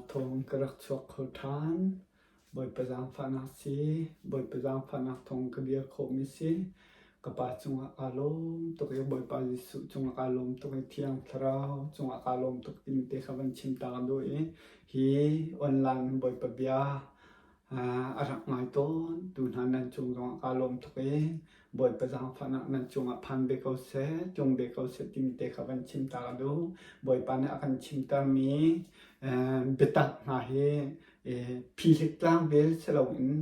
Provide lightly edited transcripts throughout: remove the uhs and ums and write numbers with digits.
Thawng ka rak chuak kho ṭhan. Bawipa zaangfahnak si, Bawipa zaangfahnak thawng ka dir khawhmi si. Ka Pa cungah kaa lawm tuk i Bawipa Jesuh cungah kaa lawm tuk i Thiang Thlarau cungah kaa lawm tuk timi te kha van chim ta ka duh i hi online in Bawipa bia a rak ngai tawn tu hna nan cung zongah kaa lawm tuk i Bawipa zaangfahnak nan cungah phan ve ko seh, tlung ve ko seh timi te kha van chim ta ka duh. Bawipa nih a kan chimtermi biatak hna hi phihlik tlangvel si loin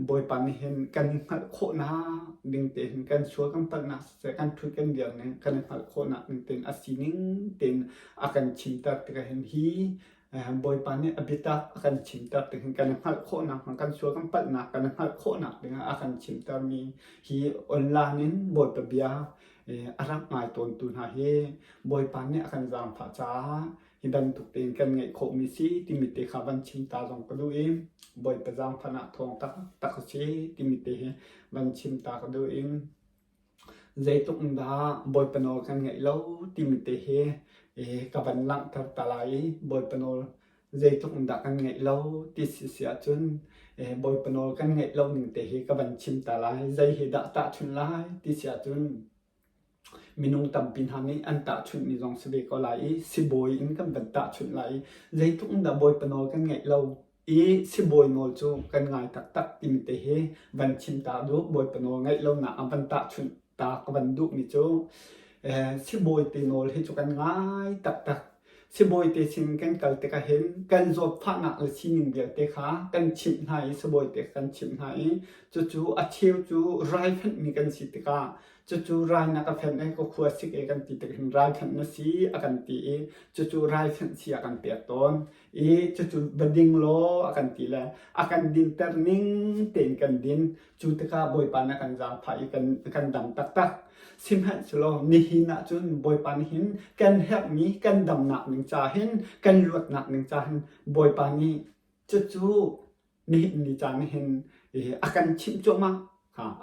Bawipa nih hin kan i hngalh khawhnak ding te hin kan sual kan palhnak siseh kan ṭhut kan dir ning kan i hngalh khawhnak ding tein a sining tein a kan chimter tikah hin hi Bawipa nih a biatak a kan chimter tik hin kan i hngalh khawhnak hnga kan sual kan palhnak kan i hngalh khawhnak dingah a kan chimtermi hi online in Bawipa bia a rak ngai tawntu hna hi Bawipa nih a kan zaangfah caah hi bantuk tein kan ngeih khawhmi si timi te kha van chim ta zong ka duh i Bawipa zaangfahnak thawng taktak a si timi te hi van chim ta ka duh i zeitluk in dah Bawipa nawl kan ngeih lo timi te hi ka van langhter ta lai i Bawipa nawl zeitluk in dah kan ngeih lo ti si si ahcun Bawipa nawl kan ngeih lo ning te hi ka van chim ta lai. Zei hi dah tahchunh lai ti si ahcun Minung tampi hna nih an tahchunhmi zong si ve ko lai i sibawi in kan van tahchunh lai i zeitluk in dah Bawipa nawl kan ngeih lo i sibawi nawl cu kan ngai taktak timi te hi van chim ta duh. Bawipa nawl ngeih lonak ah van tahchunh ta ka van duhmi cu sibawi te nawl hi cu kan ngai taktak. Sibawi te sin kan kal tikah hin kan zawtfahnak le sining vialte kha kan chimh hna i sibawi te kan chimh hna i cucu a cheu cu raifenhmi kan si tikah Cucu rai na ka fenh i ka khua sik e kan ti tik hin raifenh na si a kan ti i cucu raifenh si a kan pek tawn i cucu va ding law a kan ti le a kan dinter ning tein kan din. Cu tikah Bawipa nih a kan zaangfah i kan, kan dam taktak. Sihmanhsehlaw nihin ahcun Bawipa nih hin kan herhmi kan damnak ning ca hin kan luatnak ning ca hin Bawipa nih cucu nihin ni caan hin a kan chimh cuahmah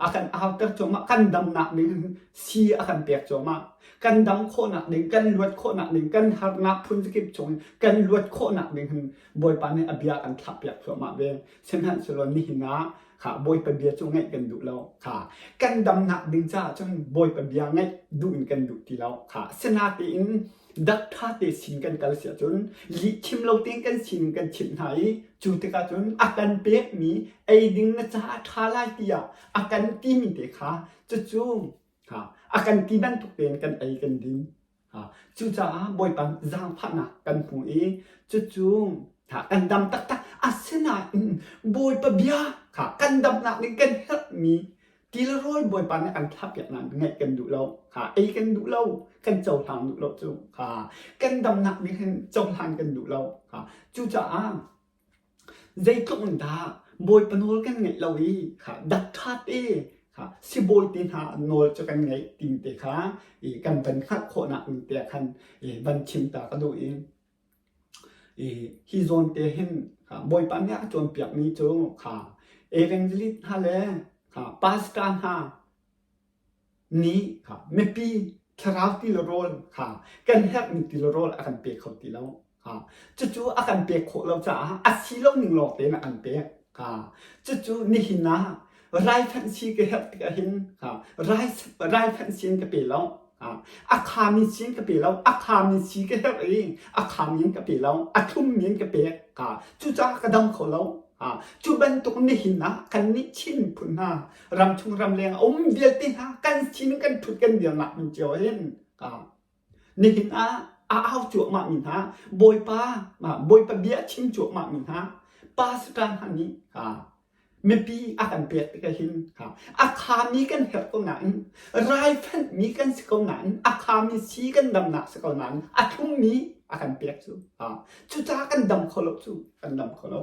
a kan auter cuahmah kan damnak ding si a kan pek cuahmah kan dam khawhnak ding kan luat khawhnak ding kan harnak phun zakip chung kan luat khawhnak ding hin Bawipa nih a bia kan thlahpiak cuahmah ve sihmanhsehlaw nihin ah kha Bawipa bia cu ngaih kan duh lo kha kan damnak ding caah cun Bawipa bia ngaih duh in kan duh ti lo kha sinatein dak ṭha te sin kan kal si ahcun lihchim lo tein kan sining kan chimh hna i cu tikah cun a kan pekmi ei ding na caah ṭha lai tiah a kan timi te kha cucu a kan ti bantuk tein kan ei kan din. Cucaah Bawipa zaangfahnak kan hmu i cucu kan dam taktak. Asinain Bawipa bia kha kan damnak nih kan herhmi Ti le rawl Bawipa nih kan thlahpiak nain ngaih kan duh lo. Kha ei kan duh lo, kan cohlang duh lo cu. Kha kan damnak nih hin cohlan kan duh lo. Kha cucaah zeitluk in dah Bawipa nawl kan ngaih lo i kha dak ṭha te kha sibawi te hna nawl cu kan ngaih ting te kha i kan van hngalh khawhnak ning te ah khan i van chim ta ka duh i Hi zawn te hin Bawipa nih a cawnpiakmi cu kha evangelist hna le kha pastor hna nih kha mipi thlarau ti le rawl kha kan herhmi ti le rawl a kan pe kho ti lo. Kha cucu a kan pek khawh lo caah a si lo ning lawng tein a kan pek. Kha cucu nihin ah raifanh si ka herh tikah hin kha rai raifanh si in ka pe lo. A khami si in ka pe lo, a khami si ka herh i a khami in ka pe lo, a thlummi in ka pek. Cucaah ka dam kho lo. Cu bantuk nihin ah kannih Chin miphun hna ramchung ramleng a um vialte hna kan sin kan ṭhut kan dirnak hmun cio hin nihin ah a au cuahmah mi hna Bawipa Bawipa bia a chim cuahmah mi hna pastor hna nih Mipi a kan pek tikah hin a khami kan herh ko nain raifenhmi kan si ko nain a khami si kan damnak si ko nain a thlummi a kan pek cu cucaah kan dam kho lo cu kan dam kho lo.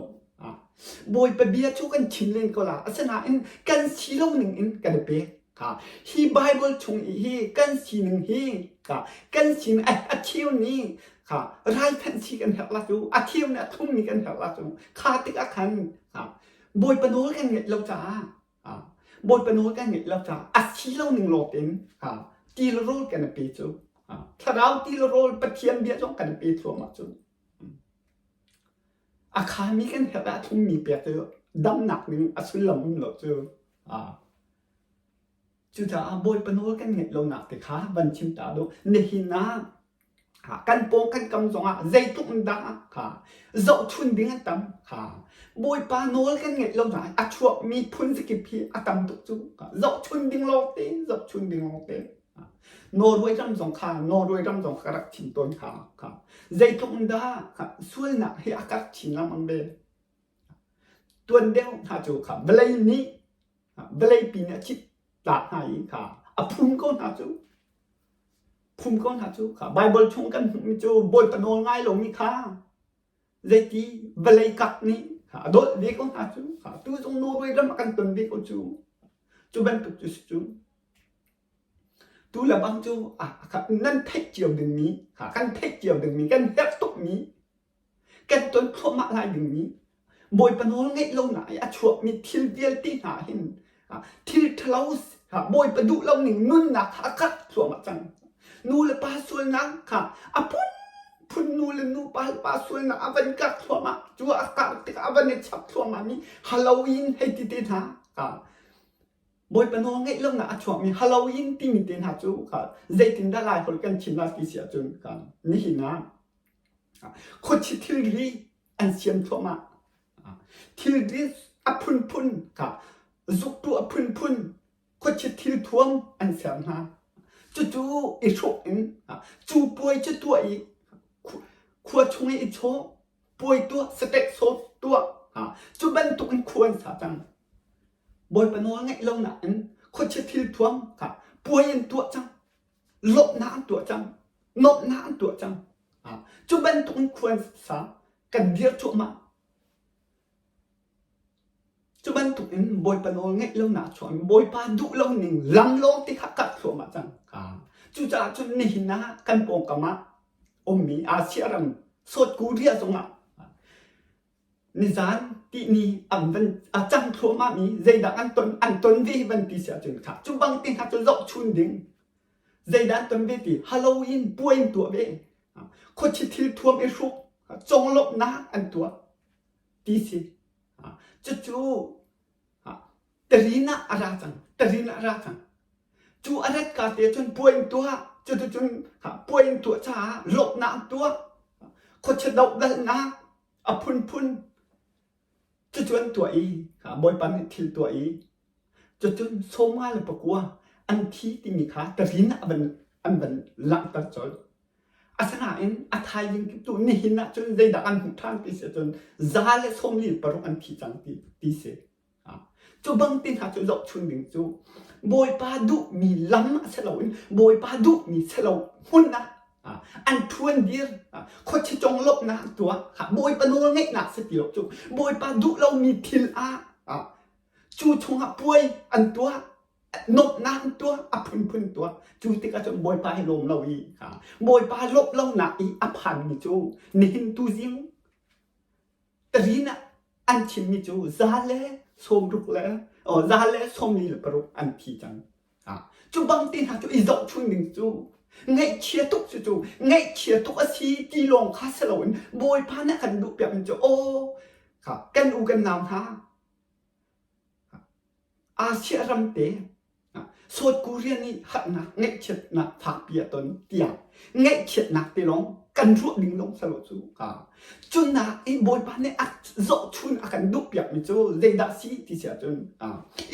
Bawipa bia cu kan chim len ko la asinain kan si lo ning in kan i pek. Hi Bible chung i hi kan sining hi kan sining a cheu nih raifenh si kan herh la cu a cheu nih a thlummi kan herh la cu kha tikah khan Bawipa nawl kan ngeih lo caah Bawipa nawl kan ngeih lo caah a si lo ning lawng tein ti le rawl kan i pe cu thlarau ti le rawl Pathian bia zong kan i pe thluahmah cu. A khami kan herh ah a thlummi pek cu damnak ning a sullam um lo cu. Cucaah Bawipa nawl kan ngaih lonak te kha van chim ta duh. Nihin ah kan pawng kan kam zongah zeitluk in dah kha zohchun ding an tam kha Bawipa nawl kan ngaih lonak a chuakmi phun zakip hi a tam tuk cu zohchun ding lawngte zohchun ding lawngte. Norway ram zong kha Norway ram zong ka rak chim tawn kha kha zeitluk in dah kha sualnak hi a karh chin lengmang ve. Tuan deuh hna cu kha vawlei nih vawleipi nih a chit tlak hna i kha a phum ko hna cu phum ko hna cu kha Baibal chung kan hmuhmi cu Bawipa nawl ngai lomi kha zeiti vawlei kak nih kha a dolh ve ko hna cu kha tu zong Norway ram a kan ton ve ko cu cu bantuk cu si cu tu le bang cu nan theih cio dingmi kha kan theih cio dingmi kan herh tukmi kan ton thluahmah lai dingmi Bawipa nawl ngeih lonak i a chuakmi thil vialte hna hin thil ṭhalo Bawipa duh lo ning nunnak kha a karh thluahmah cang. Nu le pa sualnak kha a phunphun nu le nu pa le pa sualnak a van karh thluahmah. Cu a karh tikah a van i chap thluahmahmi Halloween hei ti te hna kha Bawipa nawl ngeih lonak a chuakmi Halloween timi te hna cu kha zeitindah Laiholh kan chim lai ti si ahcun kha nihin ah khuachi thilri an siam thluahmah. Thilri a phunphun kha zuktu a phunphun khuachia thilthuam an ser hna. Cucu i hruk in cu puai cu tuah i khua chung i i chawh, puai tuah, saṭek sawt tuah, cu bantuk in khua an sa cang. Bawipa nawl ngaih lonak in khuachia thilthuam kha puai an tuah cang. Lawmhnak an tuah cang. Nuamhnak an tuah cang. Cu bantuk in khua an sa kan dir cuahmah. Cu bantuk in Bawipa nawl ngaih lonak chuah in Bawipa duh lo ning lam lawng te kha karh thluahmah cang. Cucaah cun nihin ah kan pawngkam ah ummi Asia ram South Korea zongah nizan tihni an van a cang thluahmah mi zeidah an ton an ton ve van ti si ahcun kha cu bang te hna cu zohchun ding zeidah an ton ve ti Halloween puai an tuah ve khuachi thil thuam i hruk conglawmhnak an tuah ti si cucu tarin ah a ra cang tarin ah a ra cang cu a rat ka te cun puai an tuah cuticun puai an tuah caah lawmhnak an tuah khuachia dohdalhnak a phunphun cucu an tuah i Bawipa nih thil tuah i cucun sawmnga le pakua an thi timi kha tarin ah van an van langhter colh. Asinain a thaizing tu nihin ah cun zeidah an hmuh ṭhan ti si cun za le 46 an thi cang ti ti si. Cu bang te hna cu zohchun ding cu Bawipa duhmi lam a si loin Bawipa duhmi si lo hmun ah an ṭhuan dir khuachi conglawmhnak an tuah Bawipa nawl ngeihnak si ti lo cu Bawipa duh lomi thil ah cu chungah puai an tuah nuamhnak an tuah a phunphun tuah cu tikah cun Bawipa hi lawm lo i Bawipa lawmh lonak i a phanmi cu nihin tuzing Tarin ah an chimmi cu za le 60 le za le 46 an thi cang. Cu bang te hna cu i zohchun ding cu ngaihchia tuk cu cu ngaihchia tuk a si ti lawng kha si loin Bawipa nih a kan duh piakmi cu aw kha kan u kan nau hna Asia ram te South Korea nih harnak ngaihchiatnak fakpi a ton tiah ngaihchiatnak te lawng kan ruah ding lawng si lo cu. Cunak i Bawipa nih a zohchun a kan duhpiakmi cu zeidah si ti si ahcun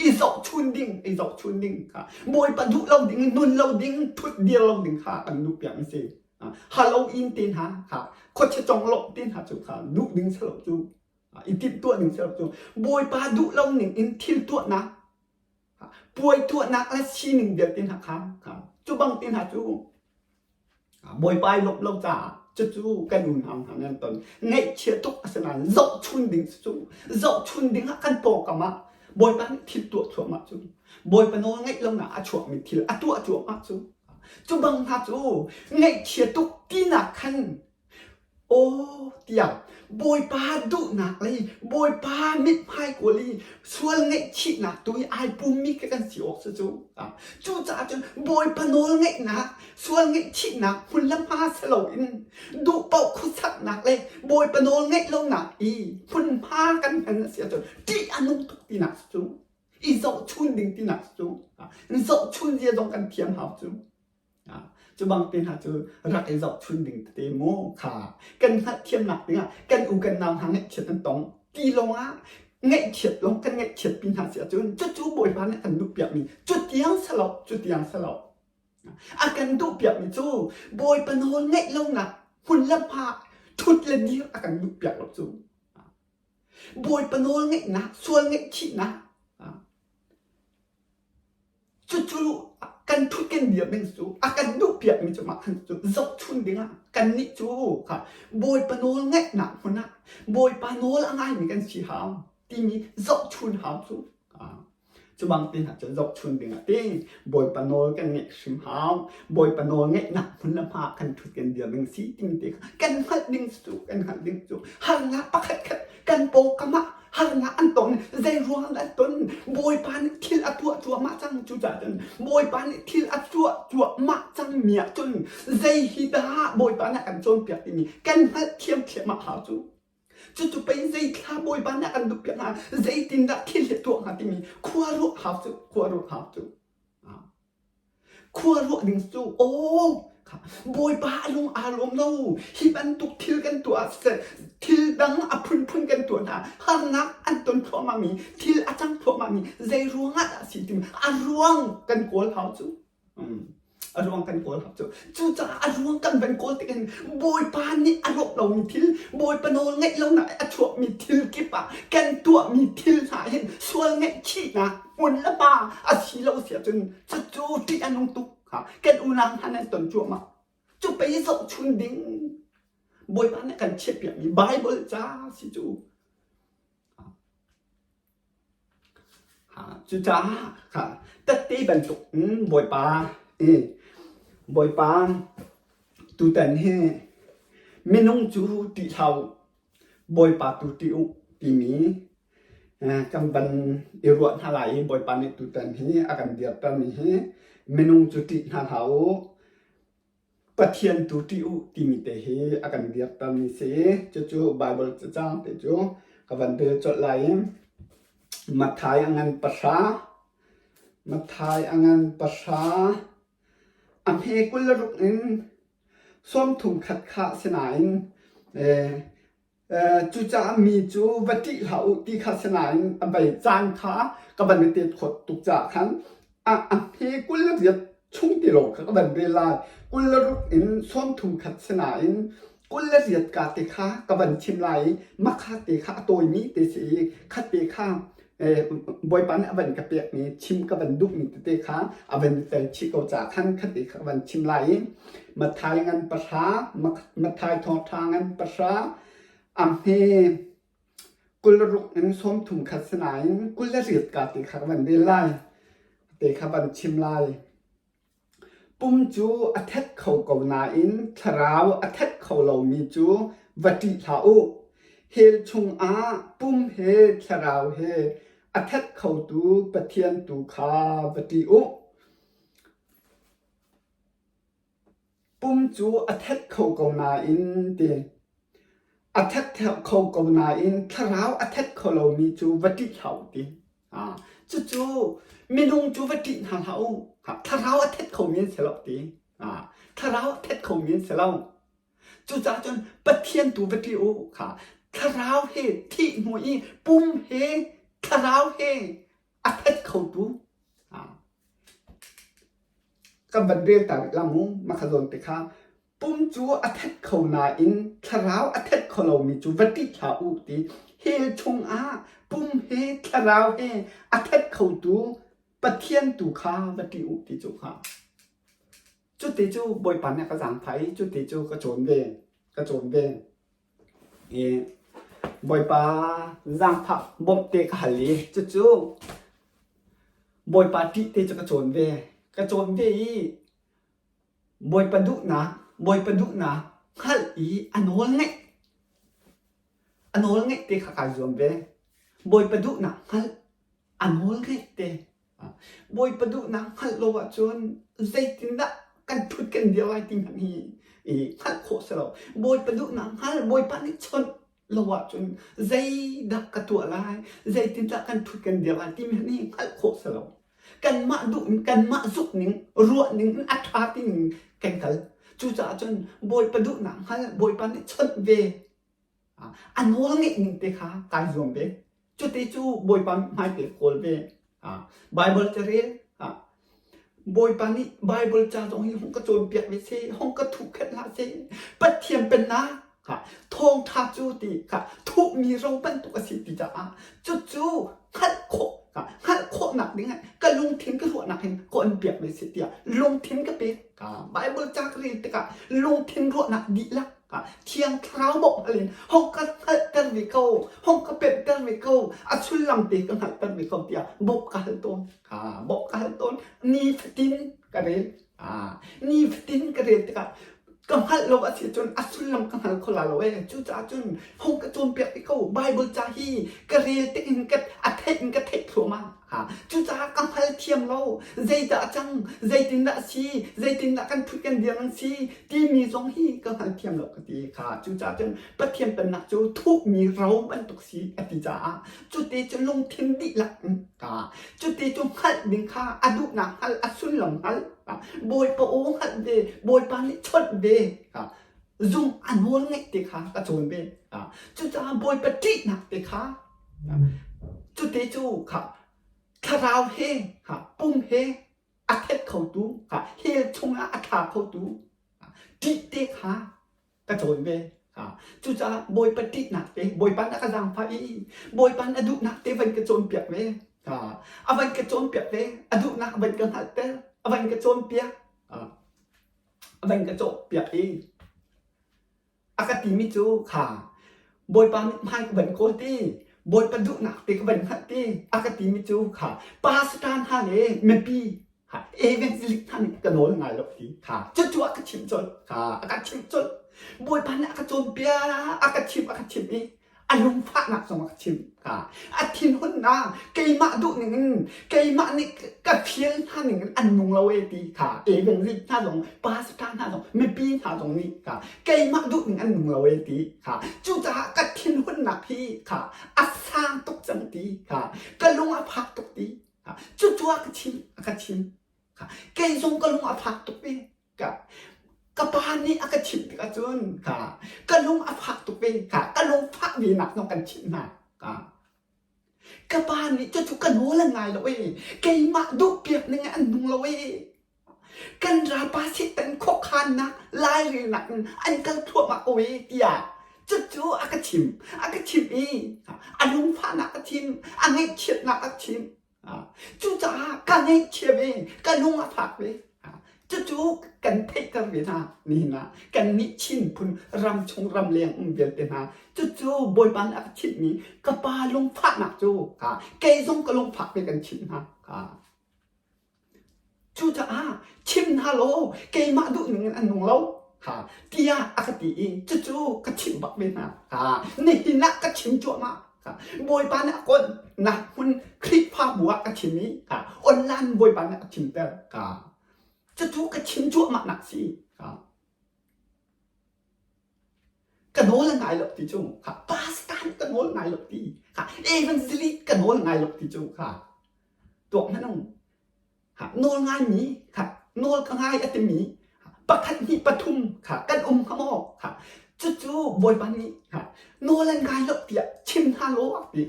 i zohchun ding i zohchun ding kha Bawipa duh lo ding nun lo ding thut dir lo ding kha kan duhpiak si. Halloween te hna kha khuachia conglawmh te hna cu kha duh ding si lo cu i timhtuah ding si lo cu Bawipa duh lo ning in thil tuahnak Puai tuahnak le sining vialte hna kha cu bang te hna cu Bawipa i lawmh lo caah cucu kan unau hna nan ton. Ngaihchia tuk a si nain zohchun ding cu zohchun ding ah kan pawngkam ah Bawipa nih thil tuah thluahmah cu Bawipa nawl ngaih lonak a chuakmi thil a tuah cuahmah cu cu bang hna cu ngaihchia tuk tinak khan aw tiah. Bawipa duhnak le Bawipa mithmai kawl i sual ngaihchihnak tu i ai pummi kha kan si awk si cu. Cucaah cun Bawipa nawl ngaihnak, sual ngaihchihnak hmun le hma si loin duh paoh khuasaknak le Bawipa nawl ngaih lonak i hmunhma kan hman a si ahcun ṭih a nung tuk tinak si cu. I zohchun ding tinak si cu. Zohchun zia zong kan thiam hau cu. Cu bang te hna cu rak i zohchun ding tete mu kha kan hngalhthiamnak dingah kan u kan nau hna ngaihchiat an tong ti lawngah ngaihchiat lawng kan ngaihchiat pi hna si ahcun cucu Bawipa nih a kan duhpiakmi cu tiang si lo cu tiang si lo a kan duhpiakmi cu Bawipa nawl ngaih lonak hmun le hma thut le dir a kan duhpiak lo cu Bawipa nawl ngaihnak sual ngaihchihnak Cucu kan thut kan dir ding cu a kan duhpiakmi cu mah khan cu zohchun dingah kannih cu kha Bawipa nawl ngaihnak hmun ah Bawipa nawl a ngaimi kan si hau timi zohchun hau cu. Cu bang te hna cun zohchun dingah ti Bawipa nawl kan ngaih hrim hau. Bawipa nawl ngaihnak hmun le hma kan thut kan dir ding si timi te kha kan hngalh ding cu kan hngalh ding cu harnak pakhat khat kan pawngkam ah harnak an ton zei ruang an ton Bawipa nih thil a tuah cuahmah cang cucaah cun Bawipa nih thil a tuah cuahmah cang mi ah cun zei hi dah Bawipa nih a kan cawnpiak timi kan hngalh thiamthiam ah hau cu cucu pei zei thla Bawipa nih a kan duhpiak hnga zeitindah thil hi tuah hnga timi khua ruah hau cu khua ruah hau cu Khua ruah ding cu aw Bawipa a lung aa lawm lo. Hi bantuk thil kan tuah ah siseh thil dang a phunphun kan tuah hna harnak an ton thluahmahmi thil a cang thluahmahmi zei ruangah dah a si timi a ruang kan kawl hau cu. A ruang kan kawl hau cu. Cucaah a ruang kan van kawl tik hin Bawipa nih a lawmh lomi thil, Bawipa nawl ngaih lonak i a chuakmi thil kip ah kan tuahmi thil hna hin sual ngaihchihnak hmun le pa a si lo si ahcun cucu ṭih a nung tuk. Kan unau hna nan ton cuahmah. Cu pei zohchun ding Bawipa nih kan chiahpiakmi Bible ca si cu. Cucaah kha tette bantuk in Bawipa i Bawipa tutan hi minung cu ṭih hlah u, Bawipa tu ṭih u timi kan van i ruah hna lai i Bawipa nih tutan hi a kan dirtermi hi minung cu ṭih hna hlah u, Pathian tu ṭih u timi te hi a kan dirtermi si. Cucu Baibal cacang te cu ka van rel colh lai i Matthai a ngan pahra, Matthai a ngan pahra, a hme 26 in 30 khat kha si nain Cucaah mi cu va ṭih hlah u ti kha si nain a vei caan kha ka van i tet khawt tuk caah khan a hme 28 chung ti lawng kha ka van rel lai. 26 in 30 khat si nain 28 ka te kha ka van chim lai i makha te kha a tawimi te si i khat te kha Bawipa nih a van ka pekmi chim ka van duhmi tete kha a van i tel chih ko caah khan khate kha ka van chim lai i Matthai ngan pahra, Matthai thawngṭha ngan pahra, a hme 26 in 30 khat si nain 28 ka te kha ka van rel lai. Te kha van chim lai. Pum cu a that kho ko nain thlarau a that kho lomi cu va ṭih hlah u. Hell chungah pum he thlarau he a that khotu Pathian tu kha va ṭih u. Pum cu a that kho ko nain ti. A that kho ko nain thlarau a that kho lomi cu va ṭih hlah u ti. Cucu minung cu va ṭih hna hlah u. Thlarau a that khomi an si lo ti. Thlarau a that khomi an si lo. Cucaah cun Pathian tu va ṭih u. Kha thlarau he thih hnu i pum he thlarau he a that khotu. Kan van rel ta rih la mu. Mah kha zawn te kha Pum cu a that kho nain thlarau a that kho lomi cu va ṭih hlah u ti hell chungah pum he thlarau he a that khotu Pathian tu kha va ṭih u ti cu kha. Cuti cu Bawipa nih a ka zaangfah i cuti cu ka cawn ve, ka cawn ve. I Bawipa zaangfah bawmh te ka hal i cucu Bawipa ṭih te cu ka cawn ve. Ka cawn ve i Bawipa duhnak, Bawipa duhnak hngalh i a nawl ngaih. A nawl ngeih te kha kai zuam ve. Bawipa duhnak hngalh a nawl ngeih te. Bawipa duhnak hngalh lo ahcun zeitindah kan ṭhut kan dir lai ti hmanh hi i hngalh khawh si lo. Bawipa duhnak hngal, Bawipa nih chawnh lo ahcun zeidah ka tuah lai, zeitindah kan ṭhut kan dir lai timi hi hngalh khawh si lo. Kanmah duh in kanmah zuk ning, ruah ning in a ṭha ti ning kan kal. Cucaah cun Bawipa duhnak hngal, Bawipa nih chawnh ve A nawl ngeih ning te kha kai zuam ve. Cuti cu Bawipa hmaite kawl ve. Baibal ca rel. Bawipa nih Baibal ca zong hi hung ka cawnpiak ve seh, hung ka thuhkhenh hlah seh. Pathian pennak thawngṭha cu ti kha thuhmi ro bantuk a si ti caah cucu hngalh khawh hngalh khawhnak ding ah ka lungthin ka ruahnak hin ka on piak ve seh tiah lungthin ka pek. Baibal ca ka rel tikah lungthin ruahnak dihlak Thiang Thlarau bawmh hal in hong ka hngalhter ve ko, hong ka pemhter ve ko, a sullam te ka hngalhter ve ko tiah bawmh ka hal tawn. Bawmh ka hal tawn. Nifatin ka rel. Nifatin ka rel tikah ka hngalh lo a si cun a sullam ka hngal kho la lo ee. Cucaah cun hong ka cawnpiak ve ko. Bible ca hi ka rel tik in ka a theih in ka theih thluahmah. Cucaah ka hngal thiam lo. Zeidah a cang? Zeitindah a si? Zeitindah kan ṭhut kan dir an si? Timi zong hi ka hngal thiam lo ka ti kha. Cucaah cun Pathian pennak cu thuhmi ro bantuk si a ti caah cuti cu lungthin dihlak in ka cuti cu hngalh ding kha a duhnak hngalh, a sullam hngalh, Bawipa aw hngalh ve, Bawipa nih chawnh ve, zung a nawl ngeih te kha ka cawn ve. Cucaah Bawipa ṭihnak te kha Cute cu kha thlarau he kha pum he a thet khotu kha hell chungah a thla khotu ṭih te kha ka cawn ve. Cucaah Bawipa ṭihnak te, Bawipa nih a ka zaangfah i Bawipa nih a duhnak te van ka cawnpiak ve. A van ka cawnpiak ve, a duhnak a van ka hngalhter, a van ka cawnpiak, a van ka cawnpiak i A ka timi cu kha Bawipa mithmai ka van kawl ti, Bawipa duhnak te ka van hngalh ti, a ka timi cu kha pastor hna le mipi kha evangelist hna nih ka nawl ngai lo ti kha cucu a ka chimh colh kha a ka chimh colh. Bawipa nih a ka cawnpiak, a ka chimh, a ka chimh i a lungfahnak zong a ka chimh. A thinhunnak keimah duh ning in keimah nih ka fial hna ning in an nung lo e ti kha evangelist hna zong pastor hna zong mipi hna zong nih kha keimah duh ning an nung lo e ti kha cucaah ka thinhunnak hi kha a sang tuk cang ti kha ka lung a fak tuk ti kha cucu a ka chim a ka chim kha kei zong ka lung a fak tuk ve Ka, ka pa nih a ka chimh tikah cun ka, ka lung a fak tuk ve. Ka, ka lung fah ve nak zong kan chimh hna. Ka, ka pa nih cucu ka nawl an ngai lo ee. Keimah duhpiak ning an nung lo ee. Kan ralpa Satan khuakhannak lairelnak in an kal thluahmah ko ee tiah cucu a ka chim. A ka chimh i a lungfahnak a chim, a ngaihchiatnak a chim. Cucaah ka ngaihchia ve, ka lung a fak ve. Cucu kan theihter ve hna nihin ah kannih Chin phun ramchung ramleng um vialte hna cucu Bawipa nih a ka chimhmi ka pa lungfahnak cu kei zong ka lungfak ve kan chimh hna. Cucaah chim hna law keimah duh ning in an nung lo tiah a ka ti i cucu ka chimh bak ve hna. Nihin ah ka chim cuahmah. Bawipa nih a kawnnak hmun Khrihfabu ah ka chim i online Bawipa nih a chimter. Cucu ka chim cuahmah nak si. Ka nawl a ngai lo ti cu pastor nih ka nawl ngai lo ti evangelist ka nawl ngai lo ti cu tuak hmanh ung nawl ngaimi nawl ka ngai a timi pakhat hnih pathum kha kan um hnga maw cucu Bawipa nih nawl an ngai lo tiah chim hna law ti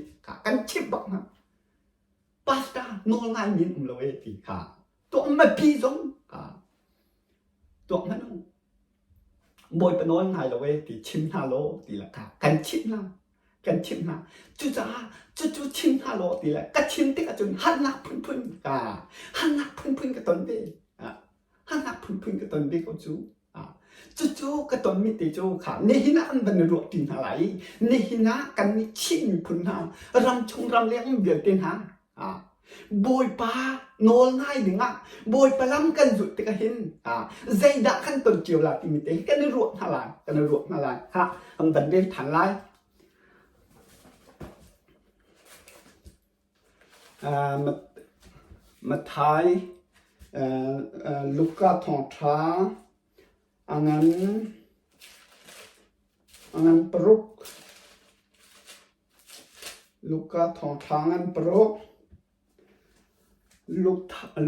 kan chimh bak hna pastor nawl ngaimi an um lo e ti kha tuah mipi zong tuak hmanh ung Bawipa nawl ngai lo e ti chim hna law ti le kha kan chimh hna kan chimh hna cucaah cucu chim hna law ti le ka chim tik ahcun harnak phunphun ka harnak phunphun ka ton ve harnak phunphun ka ton ve ko cu cucu ka tonmi te cu kha nihin ah an van i ruah ṭi hna lai i nihin ah kan nih Chin miphun hna ramchung ramleng vialte hna Bawipa nawl ngai dingah Bawipa lam kan zulh tikah hin zeidah kan ton cio lai timi te hi kan i ruah hna lai kan i ruah hna lai ha an van rel than lai. Matthai Luka thawngṭha a ngan a ngan paruk Luka thawngṭha ngan paruk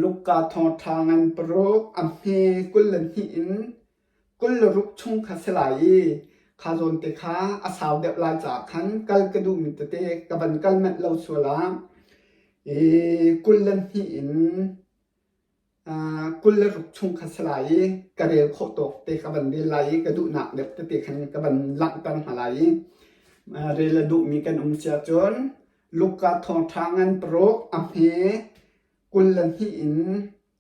Luka thawngṭha ngan paruk a hme 22 in 26 chung kha si lai i kha zawn te kha a sau deuh lai caah khan kal ka duhmi tete ka van kal manh lo sual ah i 22 in 26 chung kha si lai i ka rel khawh tawk te ka van rel lai i ka duhnak deuh tete khan ka van langhter hna lai i rel a duhmi kan um si ahcun Luka thawngṭha ngan paruk a hme 22 in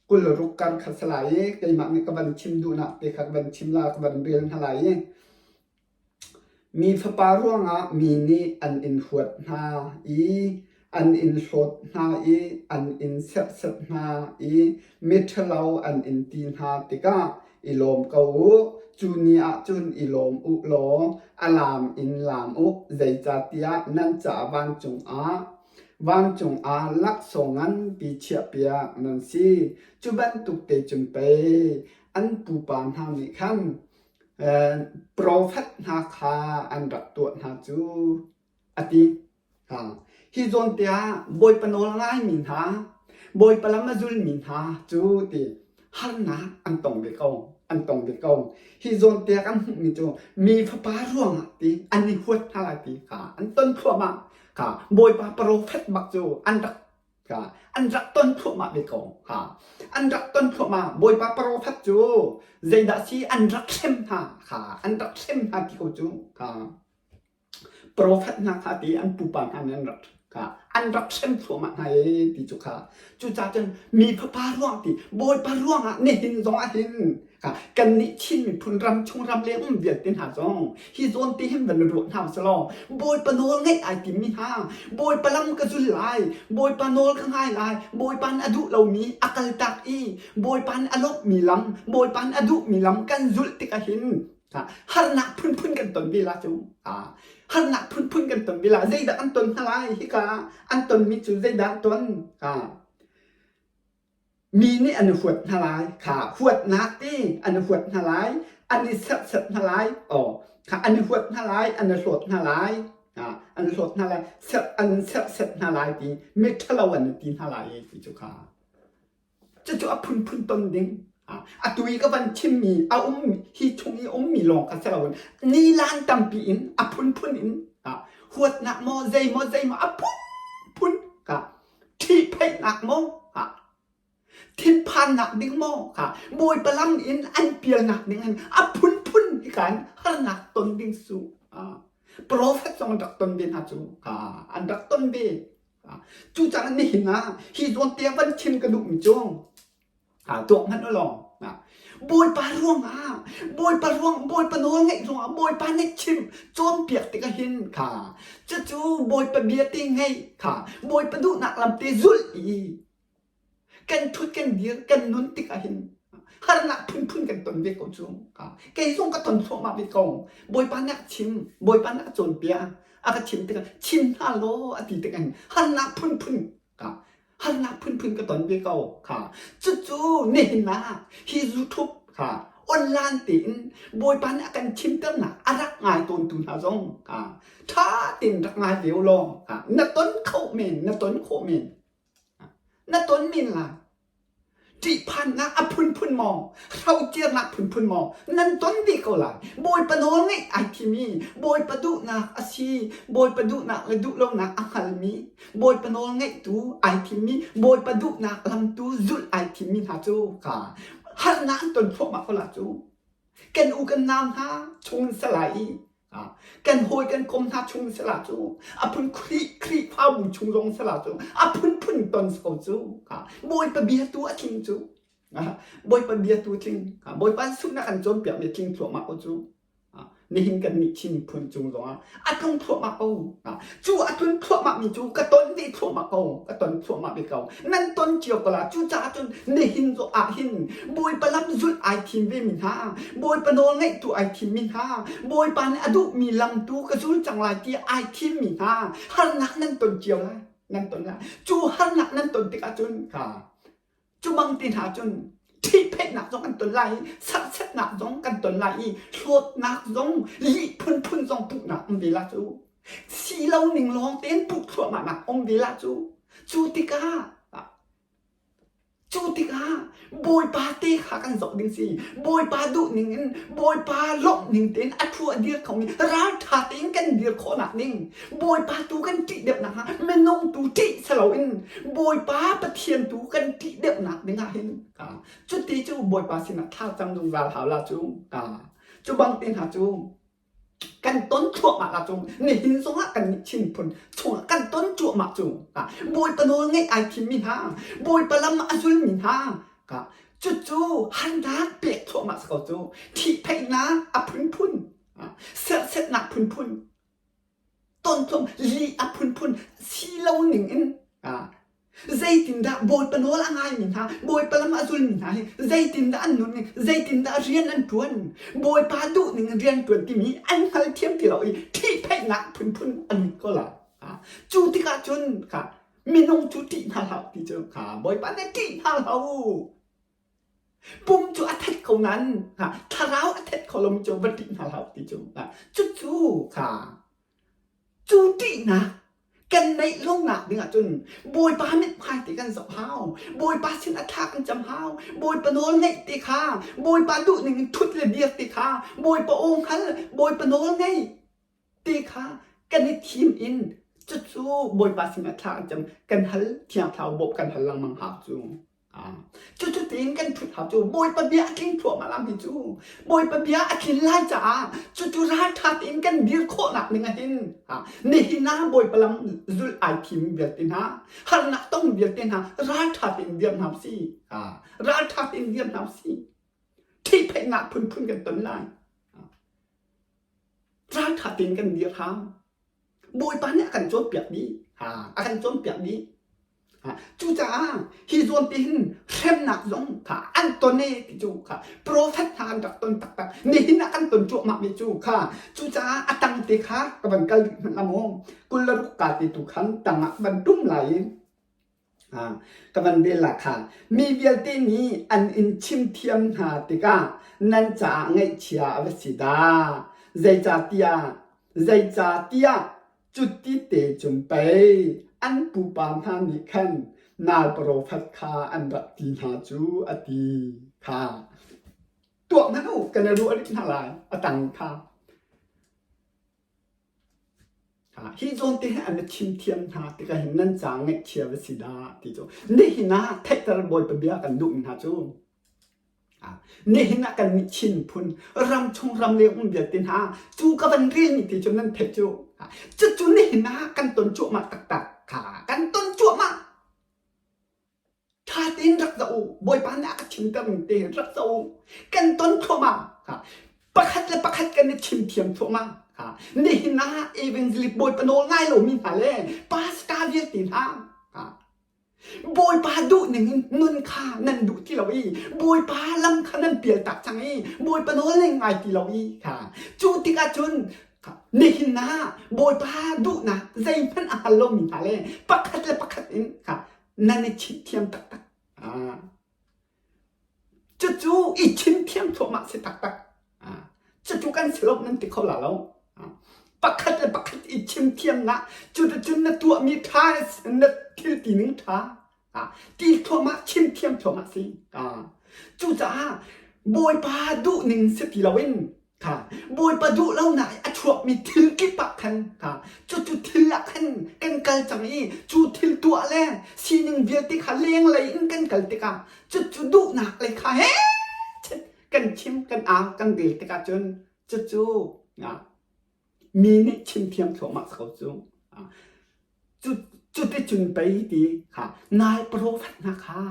26 kar kha si lai i keimah nih ka van chim duhnak te kha ka van chim la ka van rel hna lai i Mi Fapa ruangah mi nih an in huat hna i an in hlawt hna i an in serhsat hna i miṭhalo an in ti hna tikah i lawm ko u. Cu ni ah cun i lawm u law a laam in laam u, zeicahtiah nan caah vancung ah vancung ah laksawng nganpi chiahpiak nan si. Cu bantuk te cun pei an pupa hna nih khan Profet hna kha an rak tuah hna cu a ti. Hi zawn te ah Bawipa nawl ngaimi hna, Bawipa lam a zulmi hna cu ti harnak an tong ve ko, an tong ve ko. Hi zawn te ah kan hmuhmi cu mi fapa ruangah ti an i huat hna lai ti kha an ton thluahmah. Kha Bawipa profet bak cu an rak An rak ton thluahmah ve ko. An rak ton thluahmah. Bawipa profet cu zeidah si an rak hrem hna kha an rak hrem hna ti ko cu. Profet hna kha ti an pupa hna nih an rak kha an rak hrem thluahmah hna ee ti cu kha. Cucaah cun mi fapa ruang ti Bawipa ruangah nihin zong ah hin Kannih Chin miphun ram chung ram leng um vialte hna zong hi zawn te hin van ruah hna usih law Bawipa nawl ngaih ai timmi hna Bawipa lam ka zul lai Bawipa nawl ka ngai lai Bawipa nih a duh lomi a kaltak i Bawipa nih a lawmhmi lam Bawipa nih a duhmi lam kan zulh tikah hin harnak phunphun kan ton ve la cu harnak phunphun kan ton ve la zeidah an ton hna lai hika an tonmi cu zeidah an ton Mi nih an i huat hna lai kha huatnak ti an i huat hna lai an i serhsat hna lai aw kha an i huat hna lai an i hlawt hna lai an i hlawt hna lai serh an serhsat hna lai ti miṭhalo an i ti hna lai ti cu kha cucu a phunphun ton ding atu i ka van chimmi a um hi chung i ummi lawng kha si loin nilan tampi in a phunphun in huatnak maw zei maw zei maw a phunphun ka ṭhihphaihnak maw thinphannak ding maw Bawipa lam in an pialnak ding in a phunphun hika in harnak ton ding su profet zong an rak ton ve hna cu an rak ton ve cucaah nihin ah hi zawn te van chim ka duhmi cu Tuak hmanh u law Bawipa ruangah Bawipa ruang Bawipa nawl ngaih ruangah Bawipa nih chim cawnpiak tikah hin kha cucu Bawipa bia te ngaih kha Bawipa duhnak lam te zulh i kan thut kan dir kan nun tikah hin harnak phunphun kan ton ve ko cu kei zong ka ton thluahmah ve ko Bawipa nih a chim Bawipa nih a cawnpiak a ka chim tikah chim hna law a ti tikah hin harnak phunphun ka harnak phunphun ka ton ve ko kha cucu nihin ah hi YouTube kha online tein Bawipa nih a kan chimternak a rak ngai tawntu hna zong kha ṭha tein rak ngai ve u law kha na ton kho men na ton khawh men na ton men lai Ṭihphannak a phunphun maw, hrocernak phunphun maw nan ton dih ko lai. Bawipa nawl ngeih ai thimi, Bawipa duhnak a si, Bawipa duhnak le duhlonak a hngalmi, Bawipa nawl ngeihtu ai thimmi, Bawipa duhnak lamtu zulh ai thimmi hna cu ka harnak an ton thluahmah ko la cu. Kan u kan nau hna chung salai i kan hawi kan kom hna chung sala cu a phun Khrih Khrihfabu chung zong sala cu a phunphun ton ko cu Bawipa bia tu a tling cu Bawipa bia tu tling Bawipa suhnak kan cawnpiak mi tling thluahmah ko cu nihin kan nih Chin miphun cung zongah a tlung thluahmah ko cu a tlun thluahmah mi cu ka ton ve thluahmah ko ka ton thluahmah ve ko nan ton cio ko la cucaah cun nihin zo ah hin Bawipa lam zulh ai thim ve mi hna Bawipa nawl ngaihtu ai thim mi hna Bawipa nih a duhmi lam tu ka zul cang lai ti ai thim mi hna harnak nan ton cio lai. Nan ton lai. Cu harnak nan ton tikah cun kha cu bang ti hna cun ṭhihphaihnak zong kan ton lai i serhsatnak zong kan ton lai i hlawtnak zong lih phunphun zong puhnak um ve la cu. Si lo ning lawng tein puh thluahmahnak um ve la cu. Cu tikah Cu tikah Bawipa te kha kan zoh ding si. Bawipa duh ning in Bawipa lawmh ning tein a thu a dir khomi ralṭha tein kan dir khawhnak ding Bawipa tu kan ṭih deuh nakhnga minung tu ṭih si loin Bawipa Pathian tu kan ṭih deuhnak ding ah hin cuti cu Bawipa sinah thla cam zungzal hau la cu cu bang te hna cu kan ton thluahmah la cung nihin zongah kan nih Chin phun chungah kan ton cuahmah cu Bawipa nawl ngeih ai thimmi hna Bawipa lam a zulmi hna cucu harnak pek thluahmah si ko cu thihphaihnak a phunphun serhsetnak phunphun ton thluam lih a phunphun si lo ning in Zeitindah Bawipa nawl a ngaimi hna, Bawipa lam a zulmi hna hi zeitindah an nun i zeitindah rian an ṭuan? Bawipa duhning in rian ṭuan timi an hngalthiam ti lo i ṭhihphaihnak phunphun an lut ko lai. Cu tikah cun kha minung cu ṭih hna hlah ti cu kha Bawipa nih ṭih hna hlah u. Pum cu a that ko nain thlarau a that kho lomi cu va ṭih hna hlah ti cu cucu kha Cu ṭihnak kan neih lonak ding ahcun Bawipa mithmai te kan zoh hau. Bawipa sin a thla kan cam hau. Bawipa nawl ngeih te kha, Bawipa duhning in ṭhut le dir te kha, Bawipa aw hngal, Bawipa nawl ngei te kha kan i thim in cucu Bawipa sin ah thla kan cam kan hal Thiang Thlarau bawmh kan hal lengmang hau cu. Cucu tiin kan ṭhut hau cu Bawipa bia a tling thluahmah lam hi cu Bawipa bia a tlin lai caah cucu ralṭha tein kan dir khawhnak ding ahhin nihin ah Bawipa lam zulh ai thim vialte hna harnak tong vialte hna ralṭha tein dir hna usih ralṭha tein dir hna usih ṭhihphaihnak phunphun kan ton lai ralṭha tein kan dir hau Bawipa nih a kan cawnpiak dih. A kan cawnpiak dih. Cucaah hi zawn te hin hremnak zong kha an ton e ti cu kha profet hna an rak ton taktak. Nihin ah kan ton cuahmah mi cu kha cucaah a tang te kha ka van kal rih hmanh la maw 26 ka te tu khan tang ah van tum lai i Ka van rel ah kha mi vialte nih an in chimthiam hna tikah nan caah ngaihchia a va si dah. Zeicahtiah zeicahtiah cuti te cun pei an pupa hna nih khan nal profet kha an rak ti hna cu a ti kha. Tuah hmanh u kan i ruah rih hna lai a tang kha. Hi zawn te hi an chimthiam hna tikah hin nan ca ngaihchia va si dah ti cu nihin ah theihter Bawipa bia kan duhmi hna cu nihin ah kan nih Chin phun ramchung ramleng um vialte hna cu ka van relmi ti cu nan theih cu cucu nihin ah kan ton cuahmah taktak kha kan ton cuahmah Ṭha tein rak zoh u. Bawipa nih a ka chimtermi te hin rak zoh u. Kan ton thluahmah. Pakhat le pakhat kan i chimthiam thluahmah. Nihin ah evangelist Bawipa nawl ngai lomi hna le pastor vialte hna Bawipa duh ning in nun kha nan duh ti lo i Bawipa lam kha nan pial tak cang i Bawipa nawl nan ngai ti lo i kha cu tikah cun nihin ah Bawipa duhnak zeihmanh a hngal lomi hna le pakhat le pakhat in kha nan i chimthiam taktak. Ah. Cucu i chimthiam thluahmah si taktak. Ah. Cucu kan si lo nan ti kho la lo. Ah. Pakhat le pakhat i chimthiamnak cuticun na tuahmi ṭha na thil ti ning ṭha ah, ti thluahmah chimthiam thluahmah si. Ah. Cucaah Bawipa duhning si ti loin Kha Bawipa duh lonak i a chuakmi thil kip ah khan kha cucu thil ah khan kan kal cang i cu thil tuah le sining vialte kha lenglei in kan kal tikah cucu duhnak lei kha he kan chim kan au kan rel tikah cun cucu mi nih chim thiam thluahmah ko cu cu cuticun pei ti kha nai profet hna kha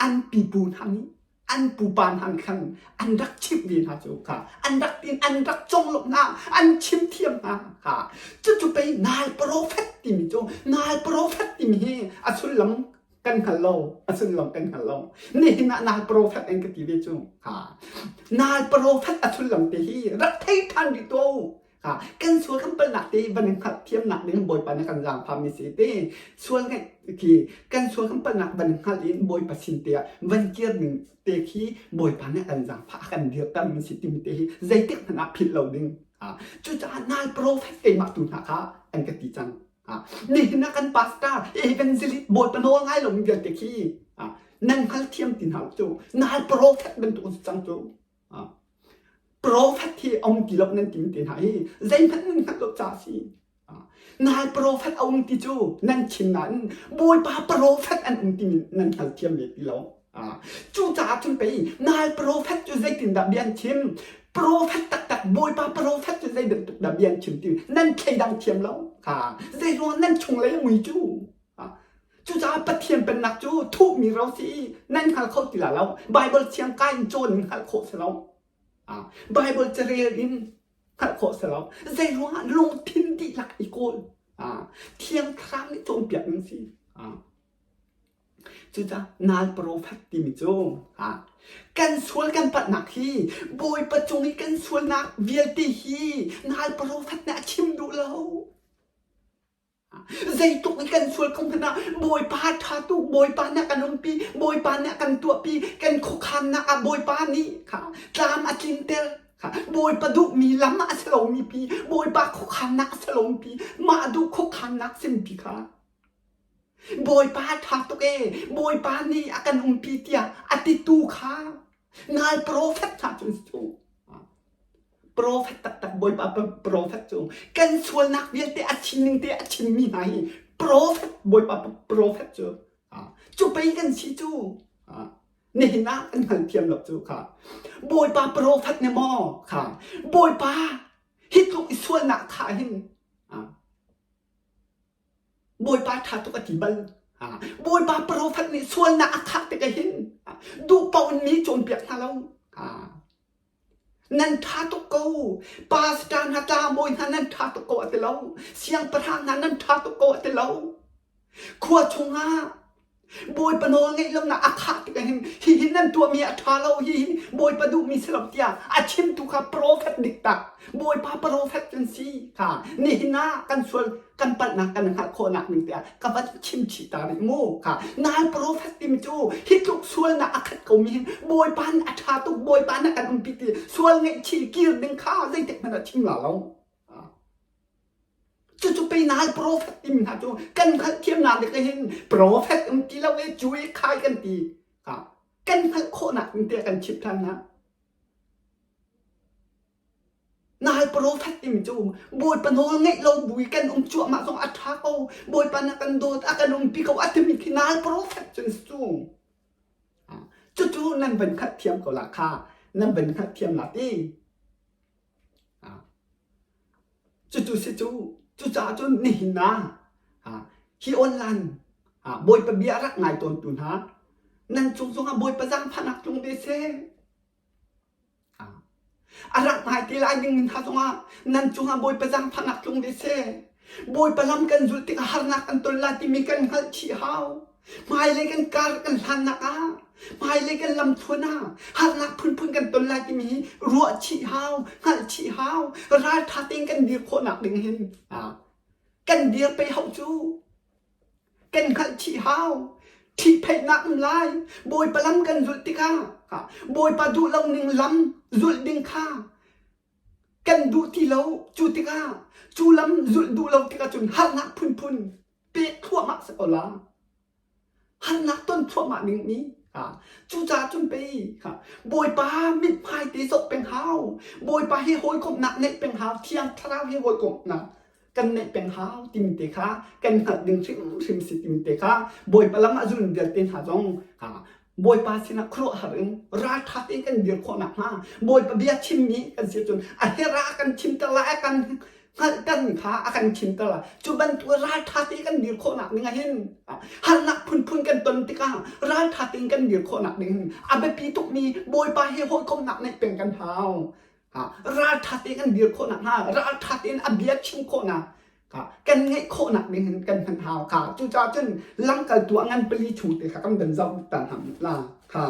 An pipu hna nih an pupa hna khan an rak chimh ve hna cu kha an rak tin an rak conglawmh hna an chimthiam hna kha cucu pei nal profet timi cu nal profet timi hi a sullam kan hngal lo a sullam kan hngal lo nihin ah nal profet an ka ti ve cu kha nal profet a sullam te hi rak thei ṭhan rih tuah u. Kan sual kan palhnak te van in hngalh thiamnak ding Bawipa nih kan zaangfahmi si te sual ngeih khi kan sual kan palhnak van hngalh in Bawipa sin te ah van kir ding te khi Bawipa nih kan zaangfah a kan dirter mi si timi te hi zeitik hmanh ah philh lo ding. Cucaah nal profet keimah tu hna kha an ka ti cang. Nihin ah kan pastor evangelist Bawipa nawl ngai lomi vialte khi nan hngalthiam ti hna cu nal profet bantuk an si cang cu. Profet hi a um ti lo nan ti te hna hi zeihmanh nan hngalh lo ca a si. Nal profet a um ti cu nan chim nain Bawipa profet an um timi nan hngalthiam ve ti lo. Cucaah cun pei nal profet cu zeitindah bia an chim? Profet taktak Bawipa profet cu zei bantuk dah bia an chim ti nan thleidang thiam lo. Zeiruang nan chunglei a mui cu? Cucaah Pathian pennak cu thuhmi ro si i nan hngal kho ti lai lo. Baibal thiang kai in cawn in hngalh khawh si lo. Baibal carel in hngalh khawh si lo. Zeiruangah lungthin dihlak i kawl. Thiang Thlarau nih cawnpiak ning si. Cucaah nal profet timi cu kan sual kan palhnak hi Bawipa cung i kan sualnak vialte hi nal profet nih a chim duh lo. Zeitluk in kan sual ko hmanh ah Bawipa ṭha tuk, Bawipa nih a kan umpi, Bawipa nih a kan tuahpi, kan khuakhannak ah Bawipa nih kha tlam a tlinter. Kha Bawipa duhmi lam a si lomi pi, Bawipa khuakhannak a si lomi pi, mah duh khuakhannak simpi kha. Bawipa ṭha tuk ee, Bawipa nih a kan umpi tiah a titu kha ngal profet hna cu an si cu. Profet taktak Bawipa profet cu kan sualnak vialte a sining te a chimmi hna hi profet Bawipa profet cu cu pei kan si cu nihin ah kan hngalthiam lo cu kha Bawipa profet ne maw kha Bawipa hi tluk i sualnak kha hin Bawipa ṭha tuk a ti bal. Bawipa profet nih sualnak a khah tikah hin duh paoh in mi cawnpiak hna lo. Nan ṭha tuk ko. Pastor hna tlangbawi hna nan ṭha tuk ko a ti lo. Siangpahrang hna nan ṭha tuk ko a ti lo. Khua chungah Bawipa nawl ngeih lonak a khah tikah hin hihi nan tuahmi a ṭha lo, hihi Bawipa duhmi si lo tiah a chimtu kha profet dik tak, Bawipa profet kan si kha nihin ah kan sual kan palhnak kan hngalh khawhnak ning tiah ka van chim chih ta rih mu kha nal profet timi cu hi tluk sualnak a khat komi hin Bawipa nih a ṭha tuk Bawipa nih a kan umpi ti sual ngaihchih kir ding kha zeitik hmanh ah chim la lo. Cucu pei nal profet timi hna cu kan hngalhthiamnak nih hin profet um ti lo e cu e khai kan ti. Kan hngalh khawhnak in te kan chimh ṭhan hna. Nal profet timi cu Bawipa nawl ngeih lo bu i kan um cuahmah zong a ṭha ko. Bawipa na kan dawt a kan umpi ko a timi khi nal profet cun cu. Cucu nan van hngalhthiam ko la kha nan van hngalhthiam la ti. Cucu si cu cucaah cun nihin ah hi online Bawipa bia rak ngai tawntu hna nan cung zongah Bawipa zaangfahnak tlung ve seh. A rak ngai te lai dingmi hna zongah nan cungah Bawipa zaangfahnak tlung ve seh. Bawipa lam kan zulh tikah harnak kan ton lai timi kan hngalh chih hau. Hmailei kan kar kan hlannak ah, hmailei kan lamthluan ah harnak phunphun kan ton lai timi hi ruah chih hau, hngalh chih hau, ralṭha tein kan dir khawhnak ding hin kan dir pei hau cu. Kan hngalh chih hau. Ṭhihpheihnak um lai. Bawipa lam kan zulh tikah Bawipa duh lo ning lam zulh ding kha kan duh ti lo. Cu tikah cu lam zulh duh lo tikah cun harnak phunphun pek thluahmah si ko la. Harnak ton thluahmah ding mi cucaah cun pei Bawipa mithmai te zoh peng hau. Bawipa hi hawikomhnak neih peng hau. Thiang Thlarau hi hawikomhnak kan neih peng hau timi te kha kan hngalh ding hrimhrim si timi te kha Bawipa lam ah zun vialte hna zong Bawipa sinah khuaruahhar in ralṭha tein kan dir khawh nakhnga Bawipa bia chimmi kan si cun a hera a kan chimter lai a kan hngalhter kha a kan chimter lai cu bantuk ralṭha tein kan dir khawhnak ding ah hin harnak phunphun kan ton tikah ralṭha tein kan dir khawhnak ding hin a biapi tukmi Bawipa he hawikomhnak neih peng kan hau ralṭha tein kan dir khawh nakhnga ralṭha tein a bia chim khawhnak kan ngeih khawhnak ding hin kan hman hau kha cucaah cun lamkaltu a ngan pali chung te kha kan van zoh ta hna la kha.